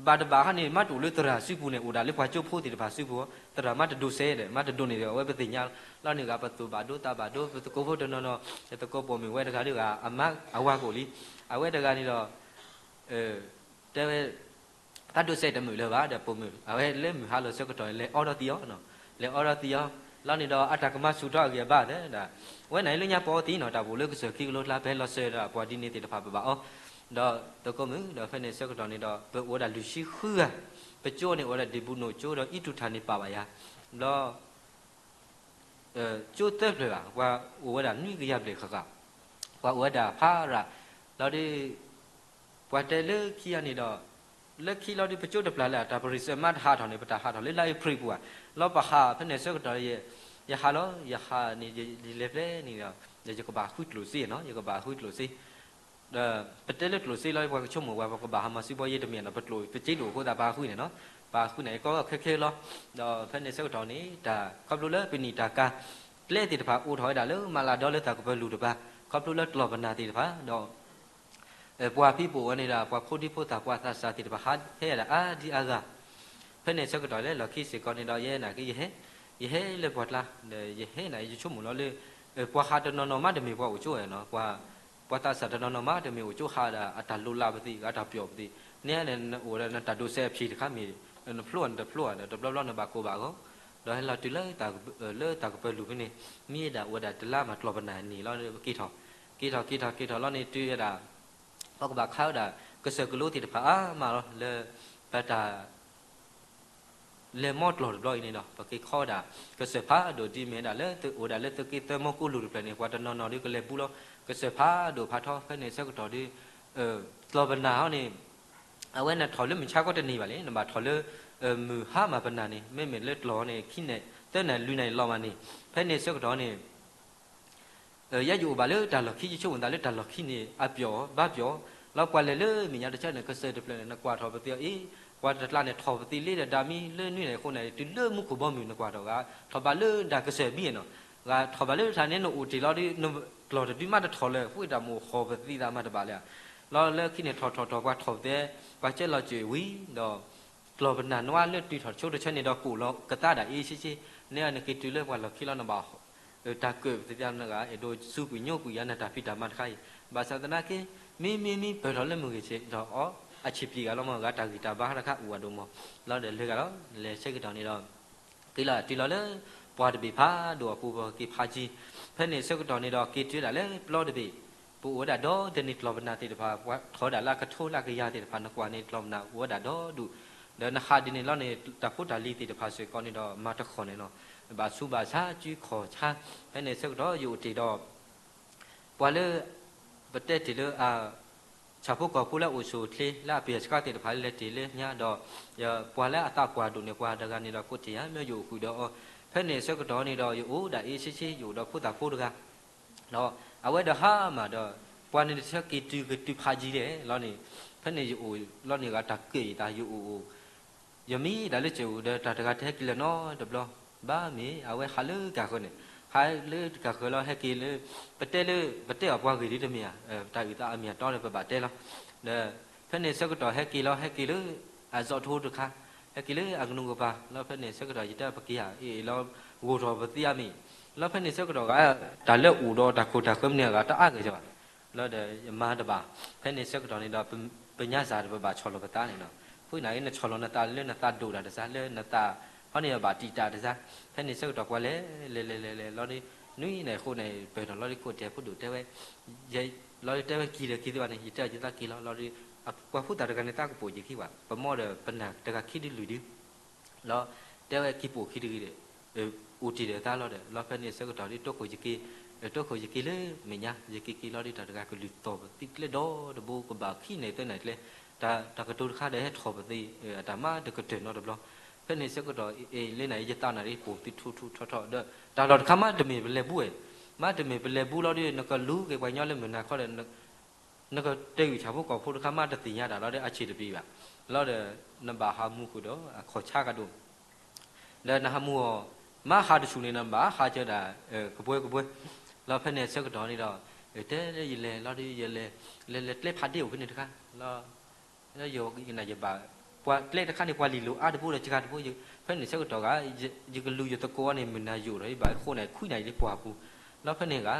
ဘၣ်တဘၣ်ခါန့ၣ် မ့ၢ်တအိၣ်လၢသရၣ်စုပူၤန့ၣ် အိၣ်ဒၣ်လၢပှၤကၠိဖိသ့ၣ်တဖၣ်စုပူၤ, သရၣ်မ့ၢ်တဒိးစဲးဒီး မ့ၢ်တဒိးန့ၣ်ဒီး အဝဲပသ့ၣ်ညါလီၤန့ၣ်ဂ့ၤ ပသူၣ်ဘၣ်ဒိသးဘၣ်ဒိ ပသကိးဖိတနီၤနီၤ သကိးပိာ်မုၣ်ဝဲတဂၤဒီး အမါအဝၤကအိၣ်လံ, အဝဲတဂၤန့ၣ်ဒီး တဲဝဲ သးဒိးစဲးတမုာ်လၢၤဘၣ်ဒီး ပိာ်မုၣ် အဝဲလၢမုၢ်ဟါလီၤဆၢကတီၢ် လဲၤအီထီၣ်သံအီၤ, လဲၤအီထီၣ်သံအီၤ လီၤန့ၣ်ဒီး အတၢ်ကမၤဆူၣ်ထီၣ်အဂံၢ်အဘါသ့ဒီး ဝဲန့ၣ်လၢညါပအီသံနီၤ တၢ်ပူၤလၢကစၢၢ်ခံကလိကျါ ပဟဲလီၤစၢၤဒီးပှၤဒ်န့ၣ်သ့ၣ်တဖၣ်ပဘၣ်အီၤ, ဒီးသကိးမုၣ်ဒီး ဖဲန့ၣ်ဆၢကတီၢ်န့ၣ်ဒီး ပအိၣ်ဝဲဒၣ်လွံၢ်ဆံဃုဂၤ, ပကၠိန့ၣ်အိၣ်ဝဲဒၣ်ဒံၣ်ဘူးနိၣ်ကၠိဒီး အံၣ်ထူၣ်ထၣ်န့ၣ်ပာ်ဘၣ်ယၤ, ဒီး ကၠိသၢဖျၢၣ်ဘၣ် ပှၤအိၣ်ဝဲဒၣ်နွံကယၤဘျဲၣ်ဃၣ်ဃၣ်, ပှၤအိၣ်ဝဲဒၣ်ဖးရၣ်, လီၤဒီး ပှၤတဲလၢခံဂၤန့ၣ်ဒီး လၢခံလီၤဒီး ပကၠိတပျၢ်လၢ တၢ်ပရံၣ်စၢၣ်မ့ၢ်တဟးထီၣ်န့ၣ် ပတၢ်ဟးထီၣ်လၢလါအ့ဖြ့ၣ်ပူၤဧါ, လီၤပဟးဖဲန့ၣ်ဆၢကတီၢ် ယဟးလီၤ ယဟးန့ၣ် ယလဲၤဖဲန့ၣ်ဒီး ယကဘၣ်ဃုကျိၣ်စ့နီၤ ယကဘၣ်ဃုကျိၣ်စ့ ဒီးပတဲလၢကျိၣ်စ့လီၤ ပှၤကဆိကမိၣ်ဝဲ ပကဘၣ်ဟးမၤစုဘီယဲတမ့ၢ်နီၤ ပကျိၣ်ပစ့တအိၣ်အဃိသတး ပဟးဃုန့ၣ်နီၤ, ပဟးဃုန့ၣ် ကီခဲခဲလီၤ, ဒီးဖဲန့ၣ်ဆၢကတီၢ်န့ၣ် တၢ်ခီဖျိလၢပနံၣ်တၢ်ကၤ ကျဲသ့ၣ်တဖၣ်အိၣ်ထီၣ်ဝဲဒၣ်လၢမၤလၤဒီလၢတၢ်ကပၢၤလူၤတပၤ, ခီဖျိလၢကျီၢ်ပနၢ်သ့ၣ်တဖၣ်ဒီး ပှၤဖံးပိာ်ဝဲန့ၣ်ဒီး ပှၤဖိဒံဖိသၣ် ပှၤသးစၢ်သ့ၣ်တဖၣ် ဟးဟဲဒၣ်အါဒံအါဂၤ, ဖဲန့ၣ်ဆၢကတီၢ်လၢလီၢ်ခံစ့ၢ်ကီးန့ၣ်ဒီး ယဲနာ်က့ ယဟဲ, ယဟဲလၢပှၢ်ကျါ, ဒီးယဟဲနာ်က့ ယဆိကမိၣ်လီၤလၢ ပှၤဟးတနီၤနီၤမးတမ့ၢ်ပှၤအိၣ်ကၠိနီၤ, ပှၤသးစၢ်တနီၤနီၤမးတမ့ၢ်အိၣ်ကၠိဟးဒီး အတၢ်လိၤလးပသံး အတၢ်ပျီၣ်ပသံး, န့ၣ်န့ၣ်နအိၣ်ဒီးနတၢ်ဒိးစဲးအဖံးတခါမ့ၢ် နဖျိနတဖျိဒီး တဘျီဘျီနဘၣ်ကိၢ်ဘၣ်ဂီၤ, ဒီးဟဲလီၤတုၤလၢ လၢတၢ်ကပၢၤလူၤဖဲန့ၣ် မ့ၢ်ဒၣ်အိၣ်ဝဲဒၣ်တလါမးကျီၢ်ပနၢ်နံၣ်လီၤ ပက့ၤထီၣ်, က့ၤထီၣ်က့ၤထီၣ်က့ၤထီၣ်လီၤန့ၣ် တုၤဝဲဒၣ် ပကဘၣ်ခးဝဲဒၣ် ကစၢၢ်ကလိသ့ၣ်တဖၣ်အါမးလီၤ လၢ ပတၢ် လဲၤမီၢ်ကျီၢ်တဘျီအံၤန့ၣ်ဒီး ပက့ၤခီဝဲဒၣ် ကစၢၢ်ဖးဒိၣ်ဒ်မ့ၢ်ဝဲဒၣ်လၢ အိၣ်ဝဲဒၣ်လၢသုးက့သၢမီၢ်ကိၣ်လူၤတဖျၢၣ်န့ၣ် ပှၤတနီၤနီၤဒ်ကလဲၤဘူးလီၤ ကစၢၢ်ဖးဒိၣ်ဖးထီ ဖဲန့ၣ်ဆၢကတီၢ်ဒီး ကျီၢ်ပနၢ်ဟီန့ၣ် အဝဲနထီၣ်လၢမုၢ်ဆါခီတန့ၢ်ဘၣ်လံ နဘၣ်ထီၣ်လၢ မုၢ်ဟါမးပနၢ်န့ၣ် မ့မ့ၢ်လၢကျီၢ်န့ၣ် ခံနၣ်ရံၣ် သၢနၣ်ရံၣ် လွံၢ်နၣ်ရံၣ်လီၤမးန့ၣ် ဖဲန့ၣ်ဆၢကတီၢ်န့ၣ် ယဲယအိၣ်ဘၣ်လၢတၢ်လီၢ်ခံ ယဆိကမိၣ်သးလၢတၢ်လီၢ်ခံန့ၣ် အပျီၣ်ဘၣ်ပျီၣ် လီၤပှၤလဲၤလၢမဲာ်ညါတဆၢန့ၣ် ကစၢၢ်တဖျၢၣ်န့ၣ် နကွၢ်ထီၣ်ပသံးအီၤအ့ၣ် ပှၤတကျါန့ၣ် ထီၣ်ပသံးလ့ဒီးဒၣ်မံလၢနွံနၣ်ရံၣ်အဃိန့ၣ် တုၤလၢမူခိၣ်ဘီမုၢ်နကွၢ်ထီၣ်ဂၤ ထီၣ်ဘၣ်လၢတၢ်ကစၢၢ်ဘံၣ်နီၤ ဂၤထီၣ်ဘၣ်လၢတၢ်န့ၣ် နအိၣ်တ့ၢ်လီၤဒီး နကျီၢ်တဒုမးတထီၣ်လၢၤ ဃိတၢ်မိၣ်ဟီၣ်ပသံးသးမးတဘၣ်လၢၤ လီၤလၢခံန့ၣ် ထီၣ်ထီၣ်ထီၣ်ပှၤထီၣ်ပသံး ပှၤကၢလီၤစၢၤဝံၤဒီး ကျီၢ်ပနၢ်နွါလၢတုၤထီၣ်ဆိတဆၢန့ၣ်ဒီး ကိၣ်လီၤကသါဒၣ်အ့ၣ်ဆ့ဆ့ န့ၣ်နက့ၤတုၤလၢပှၤလီၢ်ခံလီၤ နဘၣ် တၢ်ကၢၣ်ပသးနဂၤ အဲၣ်ဒိးစူးကွံာ်ညိကွံာ်ယၤနတၢ်ဖံးတၢ်မၤတခါအံၤ ဘၣ်ဆၣ်သနာ်က့ မ့မ့ၢ်မ့ၢ်ပၢၢ်ထီၣ်လၢမုၢ်ဂ့ၤဆ့ၣ်ထီၣ်အီၤ အဆံးပျံၤဂၤလီၤမး ဂၤတၢ်ဂံၢ်တၢ်ဘါတခါအိၣ်အဒိၣ်မး လီၤဒီးလဲၤဂၤလီၤ လဲၤဆၢကတီၢ်န့ၣ်ဒီး က့ၤလီၤတုၤလီၤလၢ ပှၢ်တဘ့ၣ်ဖးဒိၣ်အပူၤ ပက့ၤဖးကံ ဖဲန့ၣ်ဆၢကတီၢ်န့ၣ်ဒီး က့ၤတုၤဝဲဒၣ်လၢပျီတဘ့ၣ် ပအိၣ်ဝဲဒၣ်ဒီးတနံၤကျီၢ်ပနၢ်သ့ၣ်တဖၣ် ပှၤထီၣ်ဝဲဒၣ်လၢအကထိလၢအကယၤသ့ၣ်တဖၣ် နကွၢ်န့ၣ်ကျီၢ်ပနၢ်အိၣ်ဝဲဒၣ်ဒီဒူၣ် ဒီးနဟးဒ်န့ၣ်လီၤန့ၣ် တၢ်ဖိတၢ်လံၤသ့ၣ်တဖၣ်စ့ၢ်ကီးန့ၣ်ဒီး မၤတခီၣ်န့ၣ်လီၤ ဘၣ်ဆူးဘၣ်ဆါ စုခီၣ်ဆါ ဖဲန့ၣ်ဆၢကတီၢ်ယအိၣ်တ့ၢ်ဒီး ပှၤလၢ ပတဲတ့ၢ်လၢ ဆၣ်ဖိကီၢ်ဖိလၢအအိၣ်ဆူၣ်အိၣ်ချ့ လၢအပျဲၢ်ဆှါသ့ၣ်တဖၣ်လၢလဲၤတ့ၢ်လၢညါဒီး ပှၤလၢအသးပှၢ်ဒိၣ်န့ၣ် ပှၤတဂၤန့ၣ်ဒီး ကိးထံၣ်ယၤ မ့ၢ်ယအိၣ်ဃုာ်ဒီးအီၤ ဖဲန့ၣ်ဆၢကတီၢ်န့ၣ်ဒီး ယအိၣ်ဒၣ်အ့ၣ်ဆ့ဆ့ ယအိၣ်ဒီးဖိသၣ်ဖိတဂၤ ဒီးအဝဲဒီးဟါမၢ်ဒီး ပှၤန့ၣ်တဆၢက့ၤတုၤကတုၤဖးယံၤလဲၣ်လီၤန့ၣ် ဖဲန့ၣ်ယအိၣ်လီၤန့ၣ် ဂၤတၢ်ကၢၣ်ယံၤသး ယအိၣ်အိၣ် ယမံဒၣ်လၢစၢၤအိၣ်ဒီး တၢ်တဂၤတဟဲက့ၤလၢၤနီတဘျီ ဘၣ်မ့ၢ် အဝဲဟးလၢကၢ်ဃၢၤန့ၣ် ဟးလၢကၢ်ဃၢၤလီၤ ဟဲက့ၤလၢ ပတဲလၢ ပတဲအီၤပှၤဂ့ၢ်ဒ်တမ့ၢ်ဧါ တၢ်အုၣ်သးအမ့ၢ်အတီန့ၣ် ပဘၣ်တဲလီၤ ဒီး ဖဲန့ၣ်ဆၢကတီၢ်ဟဲက့ၤလီၤ ဟဲက့ၤလၢ အစီၣ်ထိတခါ ဟဲက့ၤလၢအကနူၤကပၤ လီၤဖဲန့ၣ်ဆၢကတီၢ် ယတဲပက့ၤဧါ အ့ၣ်လီၤ ဂိၢ်ထီၣ်ပသံအမံၤ လီၤဖဲန့ၣ်ဆၢကတီၢ်ဂၤ တၢ်လၢအိၣ်ဒီးတၢ်ခိၣ်တၢ်ဃၢမနုၤဂၤ တအါဂ့ၤဘၣ် လီၤဒီးယမၤတဘၣ် ဖဲန့ၣ်ဆၢကတီၢ်န့ၣ်ဒီး ပညါစၢ်ဒီးပဘၣ်ဆီၣ်လီၤပသးန့ၣ်လီၤ ဖုနာ်က့ နဆီၣ်လီၤနသးလၢနသးဒိၣ်တၢ်တစၢ် လၢနသး ဟီန့ၣ်ဘၣ်တံာ်တာ်တစၢ် ဖဲန့ၣ်ဆၢကတီၢ်ပှၤလဲၤ လဲၤလဲၤလဲၤလဲၤလီၤဒီး နွံနၣ်ရံၣ်ဃိးနၣ်ရံၣ် ပၢၢ်ထီၣ်လီၤဒီး ကိးတဲာ်ဖိဒိၣ်တဲဝဲ လီၤဒီးတဲဝဲက့ၤဒီးက့ၤသ့ဘၣ်န့ၣ် ယတဲအီၤယသးက့ၤလီၤ လီၤဒီး ပှၤဖိသၣ်တဂၤန့ၣ်သးကပိာ်ယခံဘၣ် ပမီဒီးပနၢ်တဂၤခံဒုလွံၢ်ဒု လီၤ တဲဝဲက့ၤပိာ်ခံတဂ့ၤဒီး အိၣ်တ့ၢ်ဒီးသးလီၤဒီး လီၤဖဲန့ၣ်ဆၢကတီၢ်ဒီး တိခိၣ်ယက့ၤ တိခိၣ်ယက့ၤလၢမဲာ်ညါ ယက့ၤက့ၤလီၤဒီး တၢ်တဂၤကလုၢ်သီၣ်ပသံးကျဲဒီတဘိ ကဘၣ်ခံနၣ်ရံၣ်သၢနၣ်ရံၣ်ကျဲ တၢ်ကတိၤတခါဒီးဟဲထီၣ်ပသံး အတၢ်မၤတကတၢၢ်နီတဘျီ ဖဲန့ၣ်ဆၢကတီၢ် အ့ၣ် လၢနၣ်ရံၣ်ယသးနၣ်ရံၣ်ပိာ်ပသံးထူထူထီထီဒီး တၢ်လီၢ်တခါမးတမ့ၢ်ပလဲၤဘူးဝဲ မးတမ့ၢ်ပလဲၤဘူးလီၤဒီး နကလူၤက့ၤပှၤကညီလၢမုၢ်နၤခီဒီး နကတဲဂုာ်ဆၣ်ဖိကီၢ်ဖိတခါမးတသ့ၣ်ညါတၢ်လီၤဒီး အဆံးတပျံၤဘၣ် လီၤဒီး နဘၣ်ဟးမူဃုာ်ဒီးအခီၣ်ဆါကဒိၣ် ဒီးနဟးမူအီၤ မ့ၢ်ဟးတဆူၣ်န့ၣ် နဘၣ်ဟးစၢၤဒၣ် ကပွဲကပွဲ လီၤဖဲန့ၣ်ဆၢကတီၢ်န့ၣ်ဒီး တဲလၢယလဲၤလီၤဒီး ယလဲၤ လဲၤလဲၤကျဲဖးဒ့အိၣ်ဖဲန့ၣ်တခါ လီၤ ယဘၣ် ပှၤကျဲတခါန့ၣ် ပှၤလံာ်လိၤအါတဘိဒီးစှၤတဘိ, ဖဲန့ၣ်ဆၢကတီၢ်ဂၤ ယကလူၤယသကိးန့ၣ် မုၢ်နၤယိာ်ဒီး ယဘၣ်အိၣ်ဃိန့ၣ် ခွံနၣ်ရံၣ်လၢပှၢ်ပူၤ, လီၤဖဲန့ၣ်ဂၤ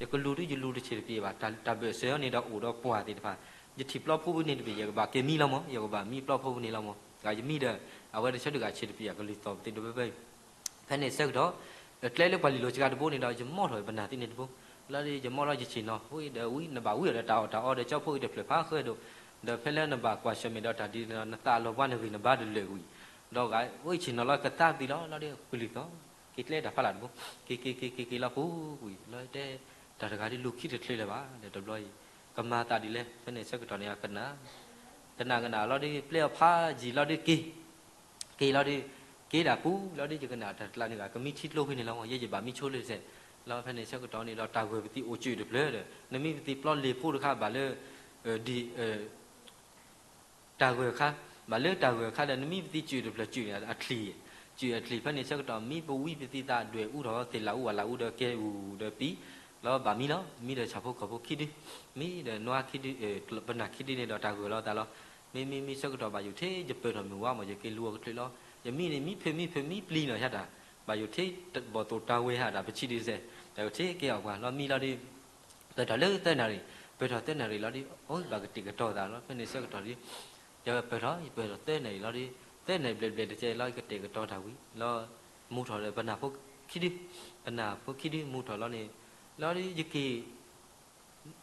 ယကလူၤဒုးယလူၤတဆံးတပျ့ၤဘၣ်, တၢ်ဘၢၣ်စၢၤအီၤန့ၣ်ဒီးအိၣ်ဒီးပှၢ်သ့ၣ်တဖၣ်, ယထံၣ်ပျီဖိပူၤန့ၣ်တဘ့ၣ် ယကဘၣ်က့ၤမံလီၤမၢ်, ယကဘၣ်မံပျီဖိပူၤန့ၣ်လီၤမၢ်, ယမံဒီး အဝဲတဆၢတဂၤဆံးတပျ့ၤအကလုၢ်သီၣ်ပသ့ဒိးဘဲဘဲ ဖဲန့ၣ်ဆၢကတီၢ် ကျဲလၢပှၤလံာ်လိၤစှၤတဘိန့ၣ်ဒီး ယမီၣ်ထီၣ်ပနၢ်သ့န့ၣ်တဘိ, လီၤဒီးယမီၣ်လီၤယဆ့ၣ်နီၤ ဝံဒီးဝံနဘၣ်ဝံအီၤဒီးတၢ်အီၣ်တၢ်အီဒီးကၠီဖိအံၤတဖျၢၣ်ဖးဃၢဒိၣ်, ဒီးဖဲလၢနဘၣ်ကွၢ်ဆၢၣ်မဲာ်ဒီးတၢ်ဒ်န့ၣ်ဒီး နသးလီၤဘှါနဂ့ၢ်နဘါတလၢာ်ကွံာ်, ဒီးဂၤအိၣ်ယဆ့ၣ်နီၤလီၤကသါပသံလီၤ, လီၤဒီးကလုၢ်သီၣ် က့ၤကျဲတၢ်ဖးလၢ်တဘိ, က့ၤက့ၤက့ၤက့ၤက့ၤလီၤပူၤကွံာ် လီၤတဲ တၢ်တဂၤဒ်လူၤခံတချုးလၢၤဘၣ်ဒီး တဘျီအံၤ ကမၤသးဒ်လဲၣ်, ဖဲန့ၣ်ဆၢကတီၢ်န့ၣ် ကနၣ် ကနၣ်ကနၣ်လီၤဒီး ပျဲအီၤဖးယံာ်လီၤဒီးက့ၤ က့ၤလီၤဒီး က့ၤဒၣ်ပူၤလီၤဒီး ယကနၣ်တၢ်တကျါန့ၣ်ဂၤ ကမံထံကျိဖဲန့ၣ်လီၤ, ယဲယဘၣ်မံဆိလၢစဲး, လီၤဖဲန့ၣ်ဆၢကတီၢ်န့ၣ်ဒီး တၢ်ဂၢၢ်ပသံအိၣ်စၢၢ်တဖျၢၣ်ဒီး နမံပသံပျီလ့ၤဖိတခါဘၣ်လၢ ဒ် တၢ်ဂၢၢ်ခါ, ဘၣ်လၢတၢ်ဂၢၢ်ခါဒီး နမံပသံစၢၢ်တဖျၢၣ်စၢၢ်န့ၣ် အချံၣ်, စၢၢ်အချံၣ်ဖဲန့ၣ်ဆၢကတီၢ် မံပဝံပသံသးဒွဲၣ်အူထီၣ်သ့ၣ်လၢအူဝဲလၢအူဒီးကဲအူဒီးပံၤ, လီၤဘၣ်မံလီၤ, မံဒီးဆၣ်ဖိကီၢ်ဖိခံဒု, မံဒီးနွါခံဒု, ပနၢ်ခံဒုန့ၣ်ဒီးတၢ်ဂၢၢ်လီၤသးလီၤ, မံမံမံဆၢကတီၢ်ဘၣ်ယိၣ်ထံ ယပၢၢ်ထီၣ်မုၢ်ဝါမၢ် ယက့ၤလူၤအီၤကချုးလီၤ, ယမံန့ၣ် မံဖုးမံဖုးမံပျံၤနီၤယၤတၢ်, ဘၣ်ယိၣ်ထံ ဘီၣ်သိၣ်တၢ်ဝဲဟးတၢ်ပဆံဒုစဲး, ဘၣ်ယိၣ်ထံက့ၤအီၣ်ပှၤလီၤမံလီၤဒီး ပၢၢ်ထီၣ်လၢသၢနၣ်ရံၣ်, ပၢၢ်ထီၣ်သၢနၣ်ရံၣ်လီၤဒီး အိၣ်ဘၣ်ကတဲာ်ကတီၤသးလီၤ, ဖဲန့ၣ်ဆၢကတီၢ်ဒီး ယပၢၢ်ထီၣ် ယပၢၢ်ထီၣ်သၢနၣ်ရံၣ်လီၤဒီး သၢနၣ်ရံၣ်ဘျဲၣ်ဘျဲၣ်တကဲလီၤ ယကတဲာ်ကတီၤတၢ်ဝံၤလီၤ, မူထီၣ်ဒီးပနၢ်ဖိခံဒု, ပနၢ်ဖိခံဒုမူထီၣ်လီၤန့ၣ်, လီၤဒီးယက့ၤ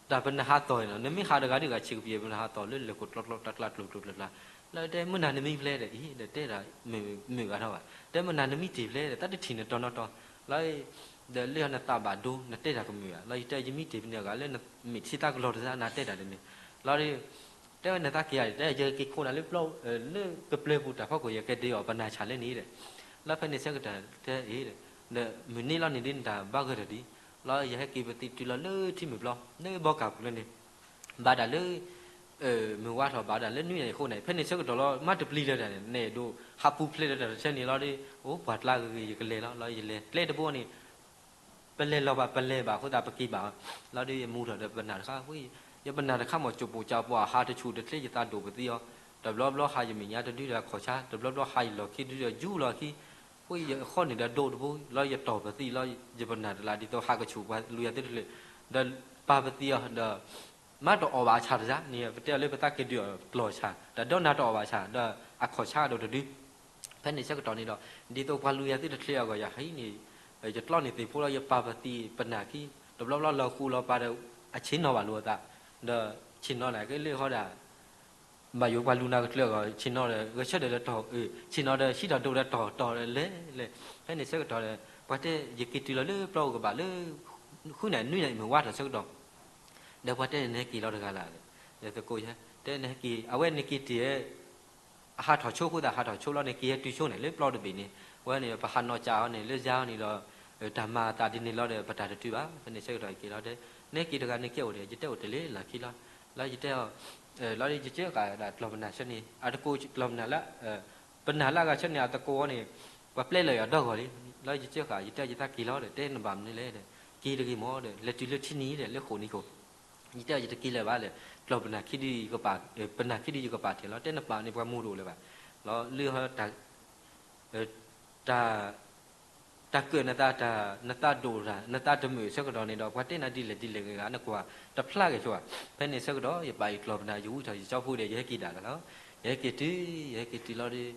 တၢ်ပနၢ်ဟးသီၣ်နီၤ, နမ့ၢ်ဟးတဂၤဒုးဂၤဆံးကပံၤ ပနၢ်ဟးသီၣ်လၢလၢၢ်ခိၣ်ကျီကျီကျါကျါကျိၤကျိၤကျါကျါ, လီၤတဲမုၢ်နၤနမံဖျဲဒီး အံၤဒီးတဲဒၣ် မုာ်ဂၤထီၣ်ဘၣ်, တဲမုၢ်နၤနမံတ့ၢ်ဖျဲဒီး တၢ်တထံၣ်နတီၤနီတီၤ, လီၤ ဒီးလၢနသးဘၣ်ဒိ နတဲတၢ်ကမုာ်ဧါ, လီၤယတဲယမံတ့ၢ်ဖဲန့ၣ်ဂၤလၢနမ့ၢ်ထံသးကလီၤတသး နတဲတၢ်တန့ၣ်, လီၤဒီး တဲဝဲနသးက့ၤဧါ, တဲယက့ၤခိၣ်နၤလၢပျီ လၢကပျၢၤပူၤတၢ်ဖီခိၣ် ယကဒုးအီၣ်ပနၢ်ဆၣ်လၢန့ၣ်ဒီး, လီၤဖဲန့ၣ်ဆၢကတီၢ်တဲအံၤဒီး, ဒီးမုၢ်န့ၢ်လီၤန့ၣ်ဒ်နတၢ်ဘါဂၢၢ်တၢ်ဒ်, လီၤယဟဲက့ၤပသံတုၤလီၤလၢထံမုၢ်ပျီ လၢဘီကၢ်ပူၤလၢန့ၣ်, ဘၣ်တၢ်လၢ မုၢ်ဝါထီၣ်ဘၣ်ဒၣ်လၢနွံနၣ်ရံၣ်အဃိန့ၣ် ဖဲန့ၣ်ဆၢကတီၢ်လီၤ မ့ၢ်တပျံၤလၢၤတၢ်န့ၣ် နဲၣ်ဒိးဟးပူၤဖျဲးလၢတၢ်တဆၢန့ၣ်လီၤဒီး အိၣ်ပှၢ်ကျါဂ့ၤဂ့ၤ ယကလဲၤလီၤ လီၤယလဲၤကျဲတဘိန့ၣ် ပလဲၤလီၤဘၣ် ပလဲၤဘၣ်အဃိသတး ပက့ၤဘၣ်လီၤဒီး ယမူထီၣ်ဒီးပနၢ်တခါ ယပနၢ်တခါမ့ၢ် ကၠိပိာ်ကၠိပှၤဟးတဆူၣ်တချ့ ယသးဒိၣ်ပသံအီၤ တဘျီဘျီဟးယမဲာ်ညါတဒုဒီးအခီၣ်ဆါ တဘျီဘျီဟးယလီၢ်ခံတဒုဒီးယူလီၢ်ခံ ဃိယဃီန့ၣ်ဒီးဒိတဘိ လီၤယတီၢ်ပသံလီၤ ယပနၢ်တလးဒ်သိးဟးကဆူၣ်ပှၤလူၤယၤသ့တဖျၢၣ် ဒီးပာ်ပသံအီၤဒီး မ့ၢ်တအီၣ်ဘၣ်အဆၣ်တစၢ်န့ၣ် ပတဲအီၤလၢပသးက့ၤဒုးအီၤကျီၢ်ဆၣ် ဒီးဒီနၤတအီၣ်ဘၣ်ဆၣ် ဒီးအခီၣ်ဆါအဒိၣ်တဒု ဖဲန့ၣ်ဆၢကတီၢ်န့ၣ်ဒီး ဒ်သိးပှၤလူၤယၤသ့ၣ်တဖျၢၣ်အဂီၢ်ယၤဟံးန့ၣ် ယကျီန့ၢ်သ့ၣ်ဖိလီၤ ယပာ်ပသံပနၢ်ခံ တဘျီဘျီလီၤဃူလီၤပာ်ဒီး အဆ့ၣ်နီၤဘၣ်လိာ်အသး ဒီးဆ့ၣ်နီၤန့ၣ်က့လၢဃီဒၣ် ဘၣ်ယိၣ်ပှၤလူၤနၤကတၢၢ်အဂီၢ် ဆ့ၣ်နီၤဒီး ဂဲၤဆၢထၢၣ်ဒီးတီၢ် ဆ့ၣ်နီၤဒီးဟံးထီၣ်ဒိၣ်ဒီးတီၢ်တီၢ်လဲၣ်လဲၣ် ဖဲန့ၣ်ဆၢကတီၢ်ဒီး ပှၤတဲယက့ၤတုၤလီၤလၢပျီအိၣ်ကဘၣ်လၢ ဃုနၣ်နွံနၣ်မုၢ်ဝါထီၣ်ဆၢကတီၢ် ဒီးပှၤတဲနဟဲက့ၤလီၤတဂၤလၢ် ယသကိးယဲ တဲနဟဲက့ၤ အဝဲန့ၣ်က့ၤတ့ၢ် အဟးထီၣ်ဆိအဃိသတး ဟးထီၣ်ဆိလီၤန့ၣ် က့ၤဟဲတုၤဆိန့ၣ် လၢပျီတဘ့ၣ်န့ၣ် အဝဲန့ၣ် ပဟးနီၢ်ကၠးအီၤန့ၣ် လၢယၤအီၤန့ၣ်ဒီး တၢ်မၤအသးဒ်န့ၣ်လီၤဒီး ပတၢ်တတုၤဘၣ် ဖဲန့ၣ်ဆၢကတီၢ်က့ၤလီၤဒီး နဟဲက့ၤတဂၤန့ၣ်ကဲအိၣ်ဒီး ယတဲအိၣ်တ့ၢ်လၢလၢ်ခံလီၤ လီၤယတဲအီၤ လီၤယကဲဃာ်ဒၣ်ကျီၢ်ပနၢ်ဆၢန့ၣ် အတကိးကျီၢ်ပနၢ်လၢ ပနၢ်လၢအဂၤဆၢန့ၣ် အတကိးအီၤန့ၣ် ပှၤပျဲလီၤယၤဒီဂီၢ်လံ လီၤယကဲဃာ် ယတဲယသးက့ၤလီၤဒီး တဲနဘၣ်မနုၤလဲၣ်ဒီး က့ၤတဂ့ၤမၢ်ဒီး လဲၤတုၤလၢထံနံၤဒီး လၢဃိာ်နံၤခိၣ် ယတဲအီၤယတက့ၤလၢၤဘၣ်လၢ ကျီၢ်ပနၢ်ခံဒု ပနၢ်ခံဒုယကပာ်ထဲလီၤ တဲနပာ်န့ၣ်ပှၤမိၢ်တအိၣ်လၢၤဘၣ် လီၤလၢ တၢ် တၢ်ကၢၣ်နသး နသးဒိၣ်တၢ် နသးတမုာ်ဆၢကတီၢ်န့ၣ်ဒီး ပှၤတဲနၤဒ်လဲၣ်ဒ်လဲၣ်ဂ့ၤဂ့ၤ နကွၢ်တဖျါဂ့ၤဆိဘၣ် ဖဲန့ၣ်ဆၢကတီၢ် ယပာ်အံၤကျီၢ်ပနၢ် ယဝံထီၣ်ယကၠီဖိဒီး ယဟဲက့ၤဒၣ်လီၤ ယဟဲက့ၤတုၤ ယဟဲက့ၤတုၤလီၤဒီး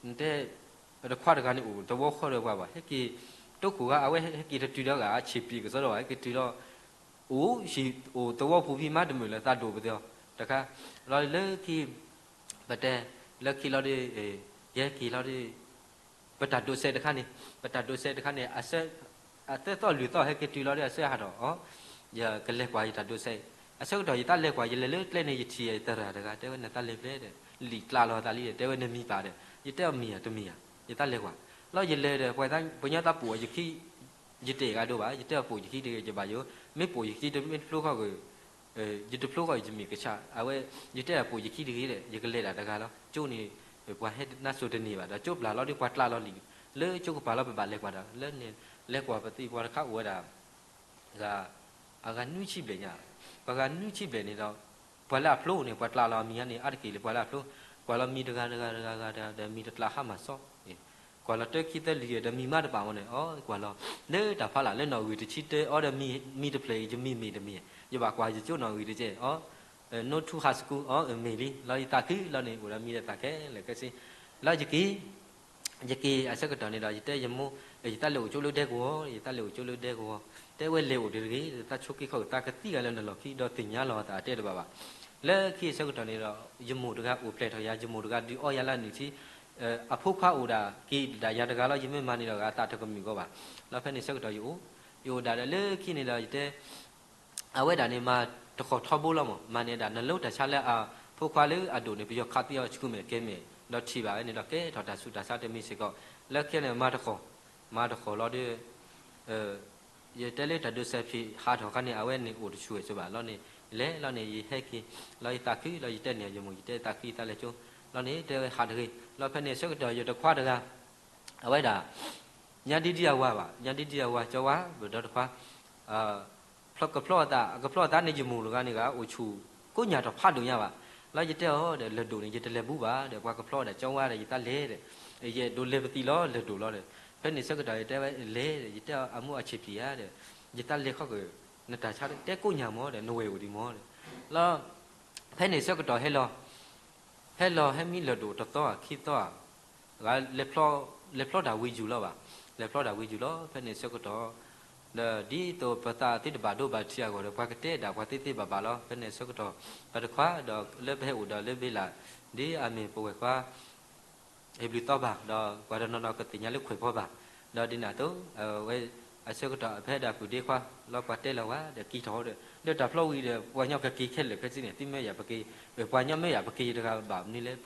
နတဲ တခွါတဂၤန့ၣ်အိၣ် တဝီဃီဒီးပှၤဘၣ် ဟဲက့ၤ တိခိၣ်ဂၤ အဝဲဟဲက့ၤတတုၤဒီးဂၤ ဆံးပံၤကစီဒီဘၣ် ဟဲက့ၤတုၤလီၤ အိၣ် အိၣ်သဝီပူၤဖံးမးတမုာ်လၢသးဒိၣ်ပသ့အီၤ တခါ လီၤလၢခံ ပတဲ လၢခံလီၤဒီး ယဟဲက့ၤလီၤဒီး ပတၢ်ဒိးစဲးတခါန့ၣ် ပတၢ်ဒိးစဲးတခါန့ၣ် အသၢသီၣ်လွံၢ်သီၣ်ဟဲက့ၤတုၤလီၤဒီး အဆၢဟးထီၣ်အီၤ ယကလဲၤကွၢ်ယတၢ်ဒိးစဲး အဆၢကတီၢ်ယသးလဲၤကွၢ် ယလဲၤလၢကျဲန့ၣ် ယထံၣ်ယသရၣ်တဂၤ တဲဝဲနသးလဲၤဖဲလဲၣ်ဒီး လံာ်ကျါလီၤသးလံဒီး တဲဝဲနမံၤပၢ်ဒီး ယတဲအီၤမံၤဧါတမံၤဧါ ယသးလဲၤကွၢ် လီၤယလဲၤဒီး ပှၤညီသးပိာ်ယခံ ယတဲဂၤဒိဘၣ် ယတဲအီၤပိာ်ယခံတဂ့ၤ ယဘၣ်ယိၣ် မ့ၢ်ပိာ်ယခံတဂ့ၤ မ့ၢ်တဖျိဃီၣ်ဂ့ၤ ယတဖျိဃီၣ်ယမ့ၢ်ကဆၣ် အဝဲ ယတဲအီၤပိာ်ယခံတဂ့ၤဒီး ယကလဲၤဒၣ်တဂၤလီၤ ကၠိန့ၣ် ပှၤဟဲနါစိၤတန့ၢ်ဘၣ်ဒီး ကၠိပျၢ်လီၤဒီးပှၤကျါလီၤလံာ် လၢကၠိကပၤလီၤပဘၣ်လဲၤကွၢ်ဒီး လၢန့ၣ် လဲၤကွၢ်ပသံပှၤတခါအိၣ်ဝဲဒၣ် ဂၤ အဂၤနွံဆံဘျဲၣ်ညါ ပှၤဂၤနွံဆံဘျဲၣ်န့ၣ်ဒီး ပှၤလၢအဖျိန့ၣ် ပှၤကျါလီၤအမံၤန့ၣ် အါတက့ၢ်လၢပှၤလၢအဖျိ ကွၢ်လီၤမံၤတဂၤတဂၤတဂၤတဂၤဒီး မံၤတကျးဟါမၢ်စီ, ကွၢ်လီၤတၢခံသၢလွံၢ်ဒီး မံၤမးတပာ်မ့ၢ်န့ၣ် အီ ကွၢ်လီၤ လၢတၢ်ဖီလာ်လၢနီၣ်ဂံၢ်တဆံတၢအီဒီး မံၤတဖျၢၣ်အံၤ ယမံၤမ့ၢ်တမံၤ, ယဘၣ်ကွၢ်ယကၠိနီၣ်ဂံၢ်တကဲး အီ no two high school အီ မ့ၢ်လံ လီၤယသးခုလီၤန့ၣ် အိၣ်ဒီးမံၤဒီးသးခဲလၢာ်ခဲဆ့, လီၤယက့ၤ ယက့ၤအဆၢကတီၢ်န့ၣ်ဒီး ယတဲယမိၢ် ယသးလဲၤအိၣ်ကၠိလၢဒဲကဝီၤ, ယသးလဲၤအိၣ်ကၠိလၢဒဲကဝီၤ, တဲဝဲလဲၤအိၣ်တဂ့ၤ, သးဆိးက့ၤခီၣ်က့ၤ သးကသံဂၤလၢနလီၢ်ခံဒီးသ့ၣ်ညါလီၤအသး အတဲတဘၣ်ဘၣ်. လၢခံအဆၢကတီၢ်န့ၣ်ဒီး ယမိၢ်တဂၤအိၣ်ဖျဲၣ်ထီၣ်ယၤ, ယမိၢ်တဂၤဒုးအီယၤလၢအနုၢ်ထံ, အဖိခွါအိၣ်ဒၣ်က့ၤဒၣ်ယၤတဂၤလီၤ, ယမ့ၢ်မၤန့ၣ်ဒီး အသးတကမုာ်ကီးဘၣ်. လီၤဖဲန့ၣ်ဆၢကတီၢ်ယအိၣ်, ယအိၣ်ဒၣ်ဒီးလၢခံန့ၣ်ဒီး ယတဲ အဝဲဒၣ်န့ၣ် မၤတဃီၤထီဘိလီၤမး, မၤန့ၢ်ဒၣ်နလိတၢ်ဆါလၢအဖိခွါလၢအဒိၣ်န့ၣ် ပယီၤခးသံအီၤဆူမဲာ်ကဲမဲာ်, ဒီးထံၣ်ဘၣ်ဝဲန့ၣ်ဒီး ကဲထီၣ်တၢ်ဆူးတၢ်ဆါတမံၤစ့ၢ်ကီး, လၢခံန့ၣ် မၤတဃီၤ, မၤတဃီၤလီၤဒီး ယတဲလၢတၢ်ဒိးစဲးဖံးဟးထီၣ်ခါန့ၣ် အဝဲန့ၣ်အိၣ်တဆူၣ်ဝဲစ့ၢ်ဘၣ်လီၤန့ၣ်, လဲၤလီၤန့ၣ် ယဟဲက့ၤ လီၤယသးခုလီၤ ယတဲန့ၣ် ယမိၢ် ယတဲသးခုလီၤယတဲသးခုသးလဲၤကၠိ, လီၤန့ၣ် တဲဝဲဟးတဂ့ၤ, လီၤဖဲန့ၣ်ဆၢကတီၢ်ယတခွါတဂၤ အဝဲဒၣ် ညါဒံဒံအဝၤဘၣ်, ညါဒံဒံအဝၤ ကၠီဝါ ပဒီတခွါ ဖျီကဖျီအသး အကဖျီအသးန့ၣ် ယမိၢ်တဂၤန့ၣ်ဂၤ အိၣ်ဆူၣ်ကိးညၣ်ထီၣ်ဖးဒိၣ်ညါဘၣ်. လီၤယတဲအီၤဒီး လၢၢ်ဒိၣ်န့ၣ် ယတလဲၤဘူးဘၣ်ဒီး ပှၤကဖျီဒၣ်ကၠီဝါဒီး ယသးလဲၤဒီး ယအဲၣ်ဒိးလဲၤပသံးလီၤ လၢၢ်ဒိၣ်လီၤဒီး ဖဲန့ၣ်ဆၢကတီၢ် ယတဲဝဲလဲၤဒီး ယတဲအီၤအမိၢ်အဆံးပျံၤဧါဒီး ယသးလဲၤခီက့ၤ နတၢ်ဆါတဲကိးညၣ်မးဒီး နဝဲၢ်အိၣ်ဒံးမးဒီး လီၤ ဖဲန့ၣ်ဆၢကတီၢ်ဟဲလီၤ ဟဲလီၤဟဲမံလၢၢ်ဒိၣ်တသီဧါခံသီဧါ ဂၤ လဲၤဖျီတၢ်ဝံၤယူၢ်လီၤဘၣ်, လဲၤဖျီတၢ်ဝံၤယူၢ်လီၤ ဖဲန့ၣ်ဆၢကတီၢ် ဒီးဒ်သိးပသးသ့တဘၣ်ဒိဘၣ်ထံးအဂီၢ်ဒီး ပှၤကတဲဒၣ်ပှၤသ့သ့ဘၣ်ဘၣ်လီၤ. ဖဲန့ၣ်ဆၢကတီၢ် ပတခွါဒီးလၢပဟဲအိၣ်ဒီးလၢဘ့လး ဒ်အမ့ၢ်ပဝဲၢ်ခွါ ဟ့ၣ်ဘျုးသီဘၣ် ဒီးပှၤတနီၤနီၤကသ့ၣ်ညါလၢခွဲးဖီဘၣ်, ဒီးဒ်န့ၣ်အသိး အဝဲအဆၢကတီၢ် အဖဲဒၣ်ပုၢ်ဒ့ခွါ လီၤပှၤတဲလီၤဝဲဒီးက့ၤထီၣ်ဒီး ဒီးတၢ်ဖျီဝံၤဒီး ပှၤကညီကက့ၤခဲလၢာ်ခဲဆ့န့ၣ် သုမ့ၢ်ယၤပက့ၤ, ပှၤကညီမ့ၢ်ယၤပက့ၤတဂၤဘၣ်မနုၤလဲၣ်,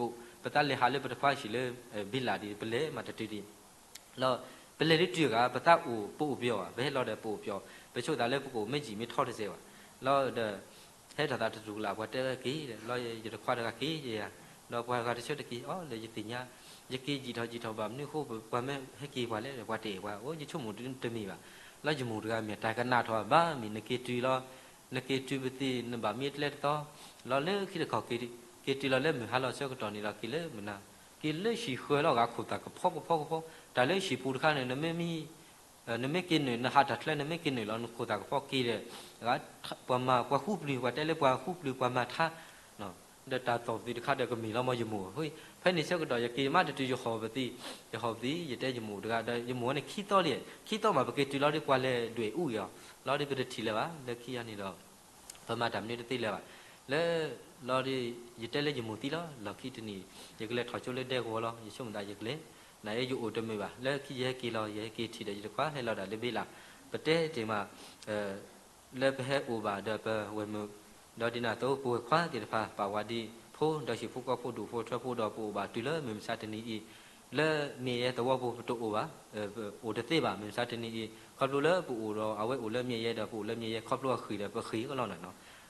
ပသးလဲၤဟးလၢပတခွါဟံၣ်လၢ ဘ့လးဒ် ပလဲၤမးတတုၤဒံး လီၤ ပလဲၤလၢတုၤဂၤ ပသးအိၣ်ပအိၣ်ပျီၤဘၣ်, ပဟဲလီၤဒီးပအိၣ်ပျီၤ, ပဆိးသးလၢပကအိၣ်မ့ၢ်ယံာ်မ့ၢ်ထီတစဲးဘၣ်, လီၤဒီး ဟဲထီၣ်သးတတူၢ်ကလာ် ပှၤတဲဝဲက့ၤဒီး လီၤယတခွါတဂၤက့ၤယၤ, ဒီးပှၤဂၤတဆၢတက့ၤအီၤလၢယသ့ၣ်ညါ, ယက့ၤယံာ်ထီၣ်ယံာ်ထီၣ်ဘၣ်မနုၤအဃိ ပှၤမ့ၢ်ဟဲက့ၤပှၤလဲၣ်ဒီး ပှၤတအဲၣ်ပှၤ, အိ ယဆိကမိၣ်တမ့ၢ်ဘၣ်, လီၤယမိၢ်တဂၤမ့ၢ်တၢ်ကနၣ်ထီၣ်ဘၣ်မ့ၢ် နက့ၤတုၤလီၤ, နက့ၤတုၤပသ့ၣ် နဘၣ်မံတလဲတသီ, လီၤလၢခံတခီၣ် က့ၤတုၤလီၤလၢမုၢ်ဟါလီၤဆၢကတီၢ်န့ၣ်ဒီး က့ၤလၢမုၢ်နၤ, က့ၤလၢဟံၣ်ဃၢၤလီၤ ဂၤခိၣ်သၣ်ကဖီကဖီကဖီ, တၢ်လၢဟံၣ်ပူၤတခါန့ၣ် နမ့ၢ်မံ နမ့ၢ်က့ၤနုာ် နဟးတၢ်ချၢ နမ့ၢ်က့ၤနုာ်လီၤ နခိၣ်သၣ်ကဖီက့ၤဒီး ပှၤမၤပှၤဃူပျုၤ ပှၤတဲလၢပှၤဃူပျုၤ ပှၤမၤထါ, ဒီးတၢ်သီၣ်ပသံးတခါဒီးကမ့ၢ်လီၤမးယမိၢ်, ဖဲန့ၣ်ဆၢကတီၢ် ယက့ၤမးတတုၤ ယဟီၣ်ပသံး, ယဟီၣ်ပသံး ယတဲယမိၢ်တဂၤဒီး ယမိၢ်ဝဲန့ၣ်ခံသီလံ, ခံသီမး ပက့ၤတုၤလီၤဒီး ပှၤလဲၤဒွဲၣ်အူအီၤ, လီၤဒီးပတထံၣ်လၢၤဘၣ် လၢခံဂၤန့ၣ်ဒီး ပမၤတၢ်မနုၤတသ့လၢၤဘၣ်, လၢ လီၤဒီး ယတဲလၢယမိၢ်သံလီၤ လီၢ်ခံတနံၤ ယကလဲၤထီၣ်ကၠိလၢဒဲကဝီၤလီၤ ယဆိကမိၣ်သးယကလဲၤ, နအဲၣ်ယအိၣ်တမုာ်ဘၣ် လၢခံယဟဲက့ၤလီၤ ယဟဲက့ၤထံၣ်ဒီးယတခွါဟဲလီၤဒၣ်လၢဘ့လး, ပတဲတ့ၢ်မး လၢပဟဲအိၣ်ဘၣ်ဒီးပဝဲၢ်မုာ်, ဒီးဒ်န့ၣ်အသိး ပဝဲၢ်ခွါသ့ၣ်တဖၣ် ပာ်ဝၤဒ်ဖိ ဒီးဟံၣ်ဖိဃီဖိ ဒူၣ်ဖိထၢဖိဒီး ပအိၣ်ဘၣ်တုၤလၢမုၢ်မဆါတနံၤအံၤ, လၢမ့ၢ်ယဲသဝီပူၤ ပတအိၣ်ဘၣ်, အိၣ်တသ့ဘၣ် မုၢ်မဆါတနံၤအံၤ ခီဖျိလၢပအိၣ်ဒီးအဝဲအိၣ်လၢမ့ၢ်ယဲဒီး ပအိၣ်လၢမ့ၢ်ယဲ ခီဖျိအဃံၤဒီးပဃံၤကလီၤနၤ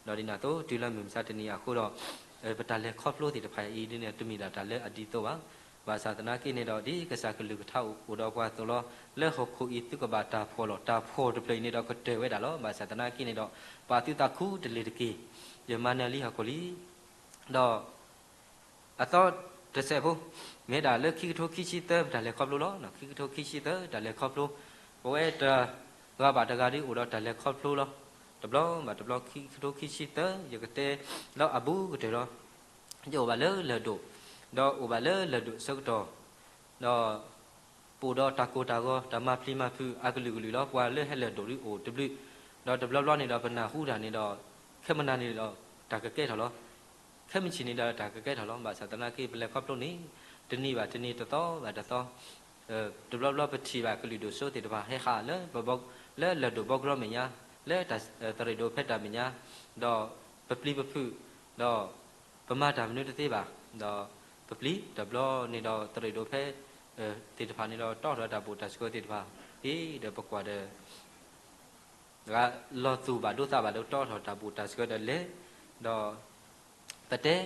နီၤ, ဒီးဒ်န့ၣ်အသိး တုၤလၢမုၢ်မဆါတနံၤအဃိဒီး ပတၢ်လဲၤခီဖျိသ့ၣ်တဖၣ်အံၤ ဒ်န့ၣ် တမ့ၢ်ဒၣ်တၢ်လၢအဒ်သိးဘၣ်. ဘၣ်ဆၣ်သနာ်က့န့ၣ်ဒီး ဒ်ကစၢ်ကလုၢ်ကထါအိၣ်ဒီးပှၤအသိးလီၤ, လၢဟီၣ်ခိၣ်အံၤသုကဘၣ်တၢ်ဖှီၣ်လီၤ, တၢ်ဖှီၣ်တဖျၢၣ်အံၤန့ၣ်ဒီးကတၢၢ်ဝဲဒၣ်လီၤ. ဘၣ်ဆၣ်သနာ်က့န့ၣ်ဒီး ပာ်သုသးခူတလ့ၤတက့ၢ်, ယမၤနၢၤလံဟီၣ်ခိၣ်လံ, ဒီး အသီတစဲးဖိ, မ့ၢ်ဒၣ်လၢခံကထိခံဆံသၢ ပတၢ်လဲၤခီဖျိလီၤ. ခံကထိခံဆံသၢ တၢ်လဲၤခီဖျိ, ပဝဲတဂၤဘၣ်တဂၤဒ်အိၣ်ဒီးတၢ်လဲၤခီဖျိလီၤ. တဘျီဘၣ်တဘျီ ခံကထိခံဆံသၢ ယကတဲလီၤအဘူးကတၢၢ်လီၤ. ယအိၣ်ဘၣ်လၢလၢၢ်ဒိၣ်, ဒီးအိၣ်ဘၣ်လၢလၢၢ်ဒိၣ်ဆၢကတီၢ်, ဒီး ပအိၣ်ဒီးတၢ်ကိၢ်တၢ်ဂီၤ တၢ်မၤပျံၤမၤဖုးအကလုာ်ကလုာ်လီၤ. ပှၤလၢဟဲလၢၢ်ဒိၣ်ဒ်အိၣ်တဘျုး, ဒီးတဘျီဘျီန့ၣ်ဒီး ပနၢ်ဟူတၢ်န့ၣ်ဒီး ခဲမုၢ်နၤန့ၣ်ဒီး တၢ်ကကဲထီၣ်လီၤ. ခဲမုၢ်ဆ့ၣ်န့ၣ်ဒီး တၢ်ကကဲထီၣ်လီၤ. ဘၣ်ဆၣ်သနာ်က့ ပလဲၤခီဖျိန့ၣ် တနံၤဘၣ်တနံၤ တသီဘၣ်တသီ, တဘျီဘျီပထံၣ်ဘၣ်ကလုာ်ဒိၣ်စိသ့ၣ်တဖၣ် ဟဲဟးလၢ လၢလၢၢ်ဒိၣ်ဘီကရီမဲာ်ညါ, လၢတၢ်သရ့ဒိၣ်ဖဲတၢ်မဲာ်ညါ, ဒီးပပျံၤပဖုး, ဒီးပမၤတၢ်မနုၤတသ့ဘၣ်, ဒီးပပျံၤတဘျီန့ၣ်ဒီး သရ့ဒိၣ်ဖဲသ့ၣ်တဖၣ်န့ၣ်ဒီး တီထီၣ်တၢ်ဘိၣ်တၢ်စှၤသ့ၣ်တဖၣ်, ဟ့ၣ်ဒီးပကွၢ်ဒီး လီၤသူၣ်ဘၣ်ဒိသးဘၣ်ဒီးတီထီၣ်တၢ်ဘိၣ်တၢ်စှၤဒီးလဲၤ, ဒီးပတဲ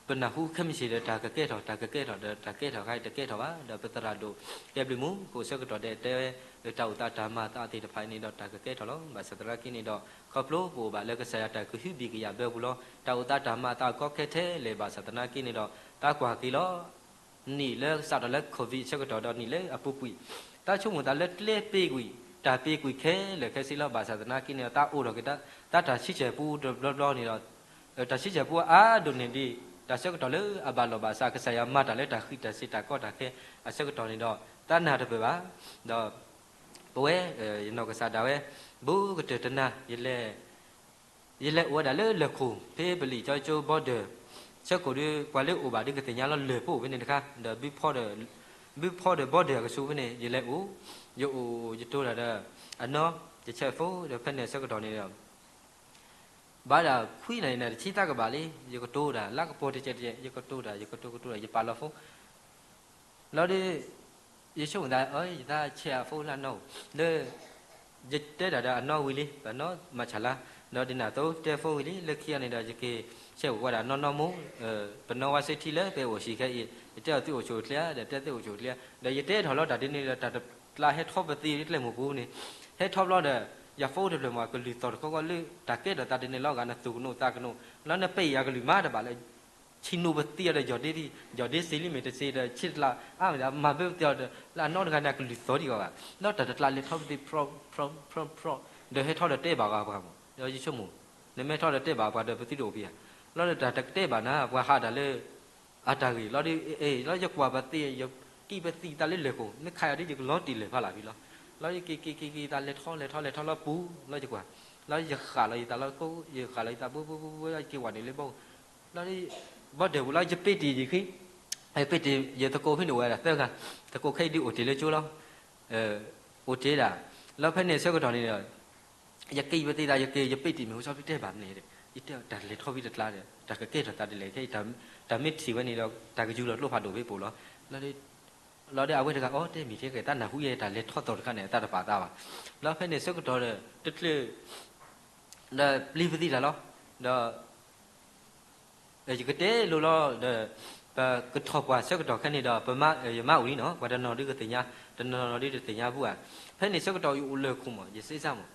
ပနၢ်ဟူခဲမုၢ်ဆ့ၣ်ဒီးတၢ်ကကဲထီၣ် တၢ်ကကဲထီၣ်ဒီးတၢ်ကဲထီၣ်ခါအံၤတကဲထီၣ်ဘၣ်. ဒီးပသရၣ်ဒိၣ်တဲဘျုးမူး ကိးဆၢကတီၢ်ဒဲးတဲဝဲ တၢ်အိၣ်သးတၢ်မၤအသးသ့ၣ်တဖၣ်အံၤန့ၣ်ဒီးတၢ်ကကဲထီၣ်လီၤ. ဘၣ်ဆၣ်သနာ်က့န့ၣ်ဒီး ခီဖျိပအိၣ်ဘၣ်လၢကစၢ်ယွၤတၢ်ကဟုဘံၣ်ကယာ်ဘၢပူၤလီၤ. တၢ်အိၣ်သးတၢ်မၤအသးကီခဲထဲလဲၣ် ဘၣ်ဆၣ်သနာ်က့န့ၣ်ဒီး တၢ်ကွၢ်က့ၤလီၤ နံၣ်လၢစးထီၣ်လၢ COVID ဆၢကတီၢ်ဒီးနံၣ်လၢအပူၤကွံာ်, တၢ်ဆိကမိၣ်သးလၢကျဲပ့ၤကွံာ် တၢ်ပ့ၤကွံာ်ခဲလၢာ်ခဲဆ့လီၤ. ဘၣ်ဆၣ်သနာ်က့န့ၣ်ဒီး တၢ်အိၣ်ထီၣ်က့ၤ တၢ်တၢ်ဆံဆဲၣ်ပူတဘျီဘျီန့ၣ်ဒီး တၢ်ဆံဆဲၣ်ပူအါဒိၣ်န့ၢ်ဒံး တၢ်ဆၢကတီၢ်လၢအဘၣ်လိာ်ဘၣ်စး ကစၢ်ယွၤမၤတၢ်လၢတၢ်ဃံးတၢ်စ့ၤတၢ်ကီတၢ်ခဲအဆၢကတီၢ်န့ၣ်ဒီး တၢ်နၢ်တပၢၢ်ဘၣ်. ဒီး ပဝဲ ယနီၢ်ကစၢ်ဒၣ်ဝဲ ဘူးကတၢၢ်တနၤ ယလဲၤ ယလဲၤအိၣ်ဝဲဒၣ်လၢလၢၢ်ခိၣ် ဖဲပလံာ်ကၠီကၠိ border ဆၢခိၣ်ဒီး ပှၤလၢအိၣ်ဘၣ်ဒီးကသ့ၣ်ညါလီၤ လၢၢ်ဖိအိၣ်ဖဲန့ၣ်တခါ ဒီး ဘုဖီဒီး border အကဆူးဖဲန့ၣ် ယလဲၤအိၣ် ယအိၣ်ယတိၤတၢ်ဒီး အနီၢ် ယဆဲးဖိဒီး ဖဲန့ၣ်အဆၢကတီၢ်န့ၣ်ဒီး ဘၣ်ဒၣ်ခွံနၣ်ရံၣ်န့ၣ် တဆံသးကဘၣ်လံ ယကတိၤတၢ် လၢကပီၤတကဲးတကဲး ယကတိၤတၢ် ယကတိၤကတိၤတၢ် ယပာ်လီၤဖိ လီၤဒီး ယဆိကမိၣ်သး အၢ ယသးဆဲးအဖိလၢအနီၢ်အိၣ် လၢ ယတဲတၢ်ဒီးအနီၢ်ဝံၤလံ ပနီၢ်မၤဆၣ်လါ ဒီးဒ်န့ၣ်အသိး တဲဖိဝံၤလံ လၢခံအံၤန့ၣ်ဒီး ယက့ၤဆဲးဝဲဒၣ်နီၢ်နီၢ်မိၢ် ပနီၢ်ဝါစ့ထံလၢပအိၣ်ဆံးခဲအံၤ ယတဲအီၤသုအိၣ်ဆိးတကျဲ ဒီးတဲသုအိၣ်ဆိးတကျဲ ဒီးယတဲထီၣ်လီၤတၢ်ဒ်န့ၣ်ဒီး တၢ်တကျါဟဲထီၣ်ပသံလၢကျဲမုၢ်ပူၤန့ၣ် ဟဲထီၣ်ဘျီဒီး ယဖိတဖျၢၣ်မး ကလုၢ်သီၣ်တခီခီလၢ တၢ်ကဲထီၣ်သးဒ်န့ၣ်လီၤ ဂၤနသူၣ်ကနိးသးကနိး လီၤနပ့ၢ်ယၤကလုၢ်မးတဘၣ်လၢ ဆံနိပသံအီၤဒီး ယီၢ်ဒ့ ယီၢ်ဒ့စ့လံမ့ၢ်တစ့ဒီး ဆံတကျါ အါမ့ၢ်ဒၣ် မၤဘၢပသံအီၤဒီး လၢအနီၢ်တဂၤန့ၣ် အကလုၢ်သီၣ်ဒံးဂီၤဘၣ် လီၤတၢ်တကျါလဲၤထီၣ်ပသံ ဖြီ ဖြီ ဖြီ ဖြီ ဒီးဟဲထီၣ်ဒီးတဲဘၣ်ဂၤပှၤမး ဒီးယဆိကမိၣ် နမ့ၢ်ထီၣ်ဒီးတဲဘၣ်ပှၤဒီး ပသုတအိၣ်ဖဲဧါ လီၤဒီးတၢ်တကတဲဘၣ်နၤ ပှၤဟးတၢ်လၢ အတၢ်ဂ့ၢ် လီၤဒီး အ့ လီၤယကွၢ်ပသံ ယကံၣ်ပသံသးလၢလၢၢ်ခိၣ် မ့ၢ်ခးယၤဒီး ယကလီၤတံၢ်လၢာ်ဖးလၢ်ဖဲလီၤ လီၤဒီးက့ၤက့ၤက့ၤက့ၤသးလဲၤထီၣ်လဲၤထီၣ်လဲၤထီၣ်လီၤပူၤ လီၤယကွၢ် လီၤယဃၣ်လီၤယသးလီၤကိး ယဃၣ်လီၤယသး ပူၤပူၤပူၤပူၤ ယက့ၤဝဲန့ၣ်လၢဘီ လီၤဒီး ဘီဒၢးပူၤလီၤ ယပ့တ့ၢ်ယခံ ယပ့တ့ၢ် ယသကိးဖဲန့ၣ်အိၣ်ဝဲဒၣ်သၢဂၤ သကိးခဲအံၤဒုးအိၣ်တ့ၢ်လၢကၠိလီၤ အိၣ်တ့ၢ်ဒၣ် လီၤဖဲန့ၣ်အဆၢကတီၢ်န့ၣ်ဒီး ယက့ၤပသံသး ယက့ၤ ယပ့တ့ၢ်မ့ၢ်ဟိ ဆီဖဲတဲဘၣ်မနုၤဒီး ယတဲတၢ်လဲၤထီၣ်ဖဲတကျါဒီး တၢ်ကကဲထီၣ်သးဒ်လဲၣ် ခဲအံၤ တၢ်မ့ၢ်ထံၣ်ဝဲန့ၣ်ဒီး တၢ်ကယူၤလီၤကျိဖးဒိၣ်ဖဲပူၤလီၤ လီၤဒီး လီၤဒီးအဝဲတဂၤ အီ တဲမ့ၢ်ထဲကဲ တၢ်နၢ်ဟူယဲ တၢ်လဲၤထီၣ်သီၣ်တခါန့ၣ် တၢ်တပာ်သးဘၣ် လီၤဖဲန့ၣ်ဆၢကတီၢ်ဒီး တချုး ဒီးပျံၤပသံတၢ်လီၤ ဒီး ယကတဲလိၤလီၤဒီး ပကထီၣ်ပှၢ်ဆၢကတီၢ်ခဲန့ၣ်ဒီး ပမါ ယမါအိၣ်လံနီၤ ပှၤတနီၤဒုးကသ့ၣ်ညါ တနီၤနီၤဒုးတသ့ၣ်ညါဘူးဧါ ဖဲန့ၣ်ဆၢကတီၢ်ယအိၣ်လၢခိၣ်မး ယစ့စၢ်မး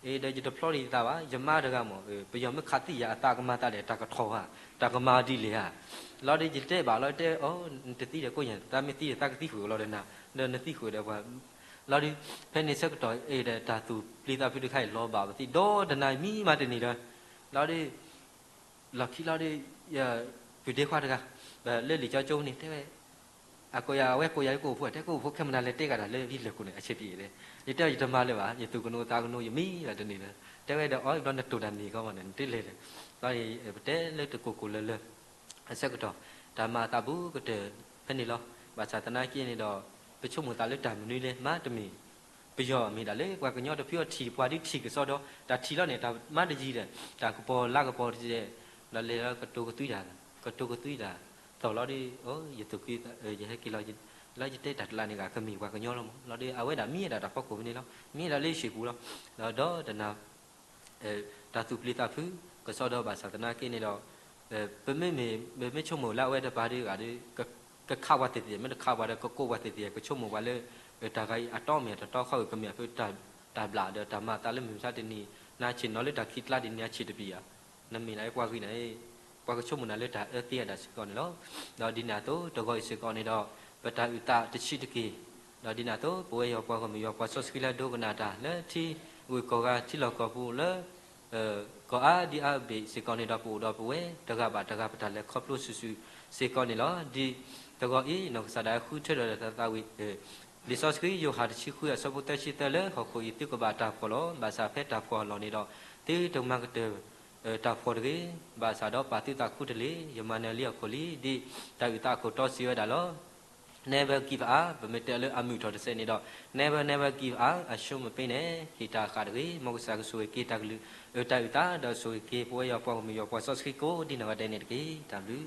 အ့ ဒီးယတဖျီဒံးယသးဘၣ် ယမါတဂၤမး ပယီၤမ့ၢ်ခးသံယၤအသးကမၤသးဒီး တၢ်ကထီၣ်ဧါ တၢ်ကမၤဒ်လဲၣ်ဧါ လီၤဒီးယတဲဘၣ်လီၤတဲအီၤ နတသံဒီးကိးညါ သးမ့ၢ်သံဒီးသးကသံဃုာ်လီၤဒီးနၤ ဒီးနသံဃုာ်ဒီးပှၤ လီၤဒီး ဖဲန့ၣ်ဆၢကတီၢ်အံၤဒီး တၢ်သူၣ်ပျံၤသးဖုတခါအံၤ လီၤဘၣ်ပသံဒီးတနၤမံမးတနံၤဒီး လီၤဒီး လီၢ်ခံလီၤဒီး ယ ပုၢ်ဒ့ခွါတဂၤ လၢလံာ်ကၠီကၠိန့ၣ် တဲဝဲ အကိးယၤ အဝဲကိးယၤ ယကအိၣ်ဖိ တဲကအိၣ်ဖိခဲမနၤလဲၤတဲကဒီးလၢလၢၢ်ခိၣ်န့ၣ် အဆံးပံၤလဲၣ် ယတဲယတမၤလၢၤဘၣ် ယသူၣ်ကနိးသးကနိး ယမံလီၤတန့ၢ်လၢၤ တဲဝဲဒီး အီ ဘျီနတိၢ်တၢ်န့ၣ်ကီမးန့ၣ် နတလဲၤလဲၣ် လီၤဒီး ပတဲလၢတကိၢ်ကိၢ်လၢၤလၢၤ အဆၢကတီၢ် တၢ်မၤအသးဘူးကတၢၢ်ဖဲန့ၣ်လီၤ. ဘၣ်ဆၣ်သနာ်က့န့ၣ်ဒီး ပဆိကမိၣ်သးလၢတၢ်မနုၤလဲၣ် မၤတမ့ၢ် ပယီၤမ့ၢ်ဒၣ်လၢပှၤကညီတဖုအီထံၣ် ပှၤဒုးထံၣ်ကစီဒီ တၢ်ထံၣ်လီၤန့ၣ် တၢ်မၤတယံၤဒီး တၢ်ကပီၤလါကပီၤတကဲး ဒီးလဲၤလီၤကတိၤကသွံတၢ် ကတိၤကသွံတၢ် သီၣ်လီၤဒီး အိ ယသူၣ်က့ ယဟဲက့ၤလီၤ လၢယတဲတၢ်တလးန့ၣ်ဂ့ၤ ကမ့ၢ်ပှၤကညီလီၤမး လီၤဒီး အဝဲဒၣ်မံဒၣ်တၢ်ဖီခိၣ်ဖဲန့ၣ်လီၤ မံဒၣ်လၢယဟံၣ်ပူၤလီၤ ဒီးဒီးတနၤ တၢ်သူၣ်ပျံၤသးဖု ကစီဒီဘၣ်ဆၣ်သနာ်က့န့ၣ်ဒီး ပမ့မ့ၢ် ပမ့ၢ်ဆိကမိၣ်လၢအဝဲတပၤဒုးဂၤဒီး ကခးပှၤသ့ၣ်သ့ၣ် မ့ၢ်တခးပှၤဒီး ကကိးပှၤသ့ၣ်သ့ၣ် ကဆိကမိၣ်ပှၤလၢ တၢ်ဂၤအံၤအတီမ့ၢ်တတီ ခီၣ်အုၣ်ကမ့ၢ်အဖု တၢ်ဘျးဒီးတၢ်မၤအသးလၢမုၢ်မဆါတနံၤ နၤဆ့ၣ်နီၤလၢတၢ်ခံးကျါဒ်န့ၣ် အဆံးတပံၤဧါ နမ့ၢ်ဒၣ်ပှၤဂ့ၤန့ၣ် ပှၤကဆိကမိၣ်နၤလၢတၢ်အၢသံအဒၣ်စ့ၢ်ကီးန့ၣ်လီၤ. ဒီးဒ်န့ၣ်အသိး တဂီၤအံၤစ့ၢ်ကီးန့ၣ်ဒီး ပတၢ်အုၣ်သးတဆံးတက့ၢ် ဒီးဒ်န့ၣ်အသိး ပဝဲယွၤပှၤဂီၢ်မုၢ်ယွၤပှၤစီဆှံလၢဒိကနၣ်တၢ်လၢထံဂုၤကီၢ်ဂၤ ထံလီၢ်ကီၢ်ပူၤလၢ ကီၢ်အါဒံအါဘ့ၣ်စ့ၢ်ကီးန့ၣ်ဒီး ပအိၣ်ဒီးပဝဲတဂၤဘၣ်တဂၤ ပတၢ်လဲၤခီဖျိစုာ်စုာ်စ့ၢ်ကီးန့ၣ်လီၤ. ဒ်တဂီၤအံၤ နီၢ်ကစၢ်ဒၣ်ဃုထၢဒီးတၢ်သးဝံၣ် လံာ်စီဆှံယိၤဟၣ်တဆံဃုအဆၢဖိသၢဆံသၢလၢ ဟီၣ်ခိၣ်အံၤသုကဘၣ်တၢ်ဖှီၣ်လီၤ. ဘၣ်ဆၣ်ဖဲတၢ်ဖှီၣ်အလီၢ်န့ၣ်ဒီး သုတမၤကတၢၢ် တၢ်ဖှီၣ်တဂ့ၤ. ဘၣ်ဆၣ်ဒီးပာ်သုသးခူတလ့ၢ် ယမၤနၢၤလံဟီၣ်ခိၣ်လံ ဒ်တၢ်အုၣ်သးအခိၣ်တီစံးဝဲဒၣ်လီၤ. Never give up ပမ့ၢ်တဲလၢအမုာ်ထီၣ်တစဲးန့ၣ်ဒီး never never give up အရှုံးမပေးနဲ့ ဟ့ၣ်တၢ်ဃၣ်တဂ့ၤ မ်ကစၢ်ကဆိၣ်ဂ့ၤက့ၤတၢ်ကလုၢ် အတၢ်အုၣ်သးဒီးဆိၣ်ဂ့ၤက့ၤ ပဝဲယွၤပှၤဂီၢ်မုၢ်ယွၤပှၤစီဆှံကိးဒံနီၢ်ဂၤဒဲးန့ၣ်တက့ၢ်. တၢ်ဘျုး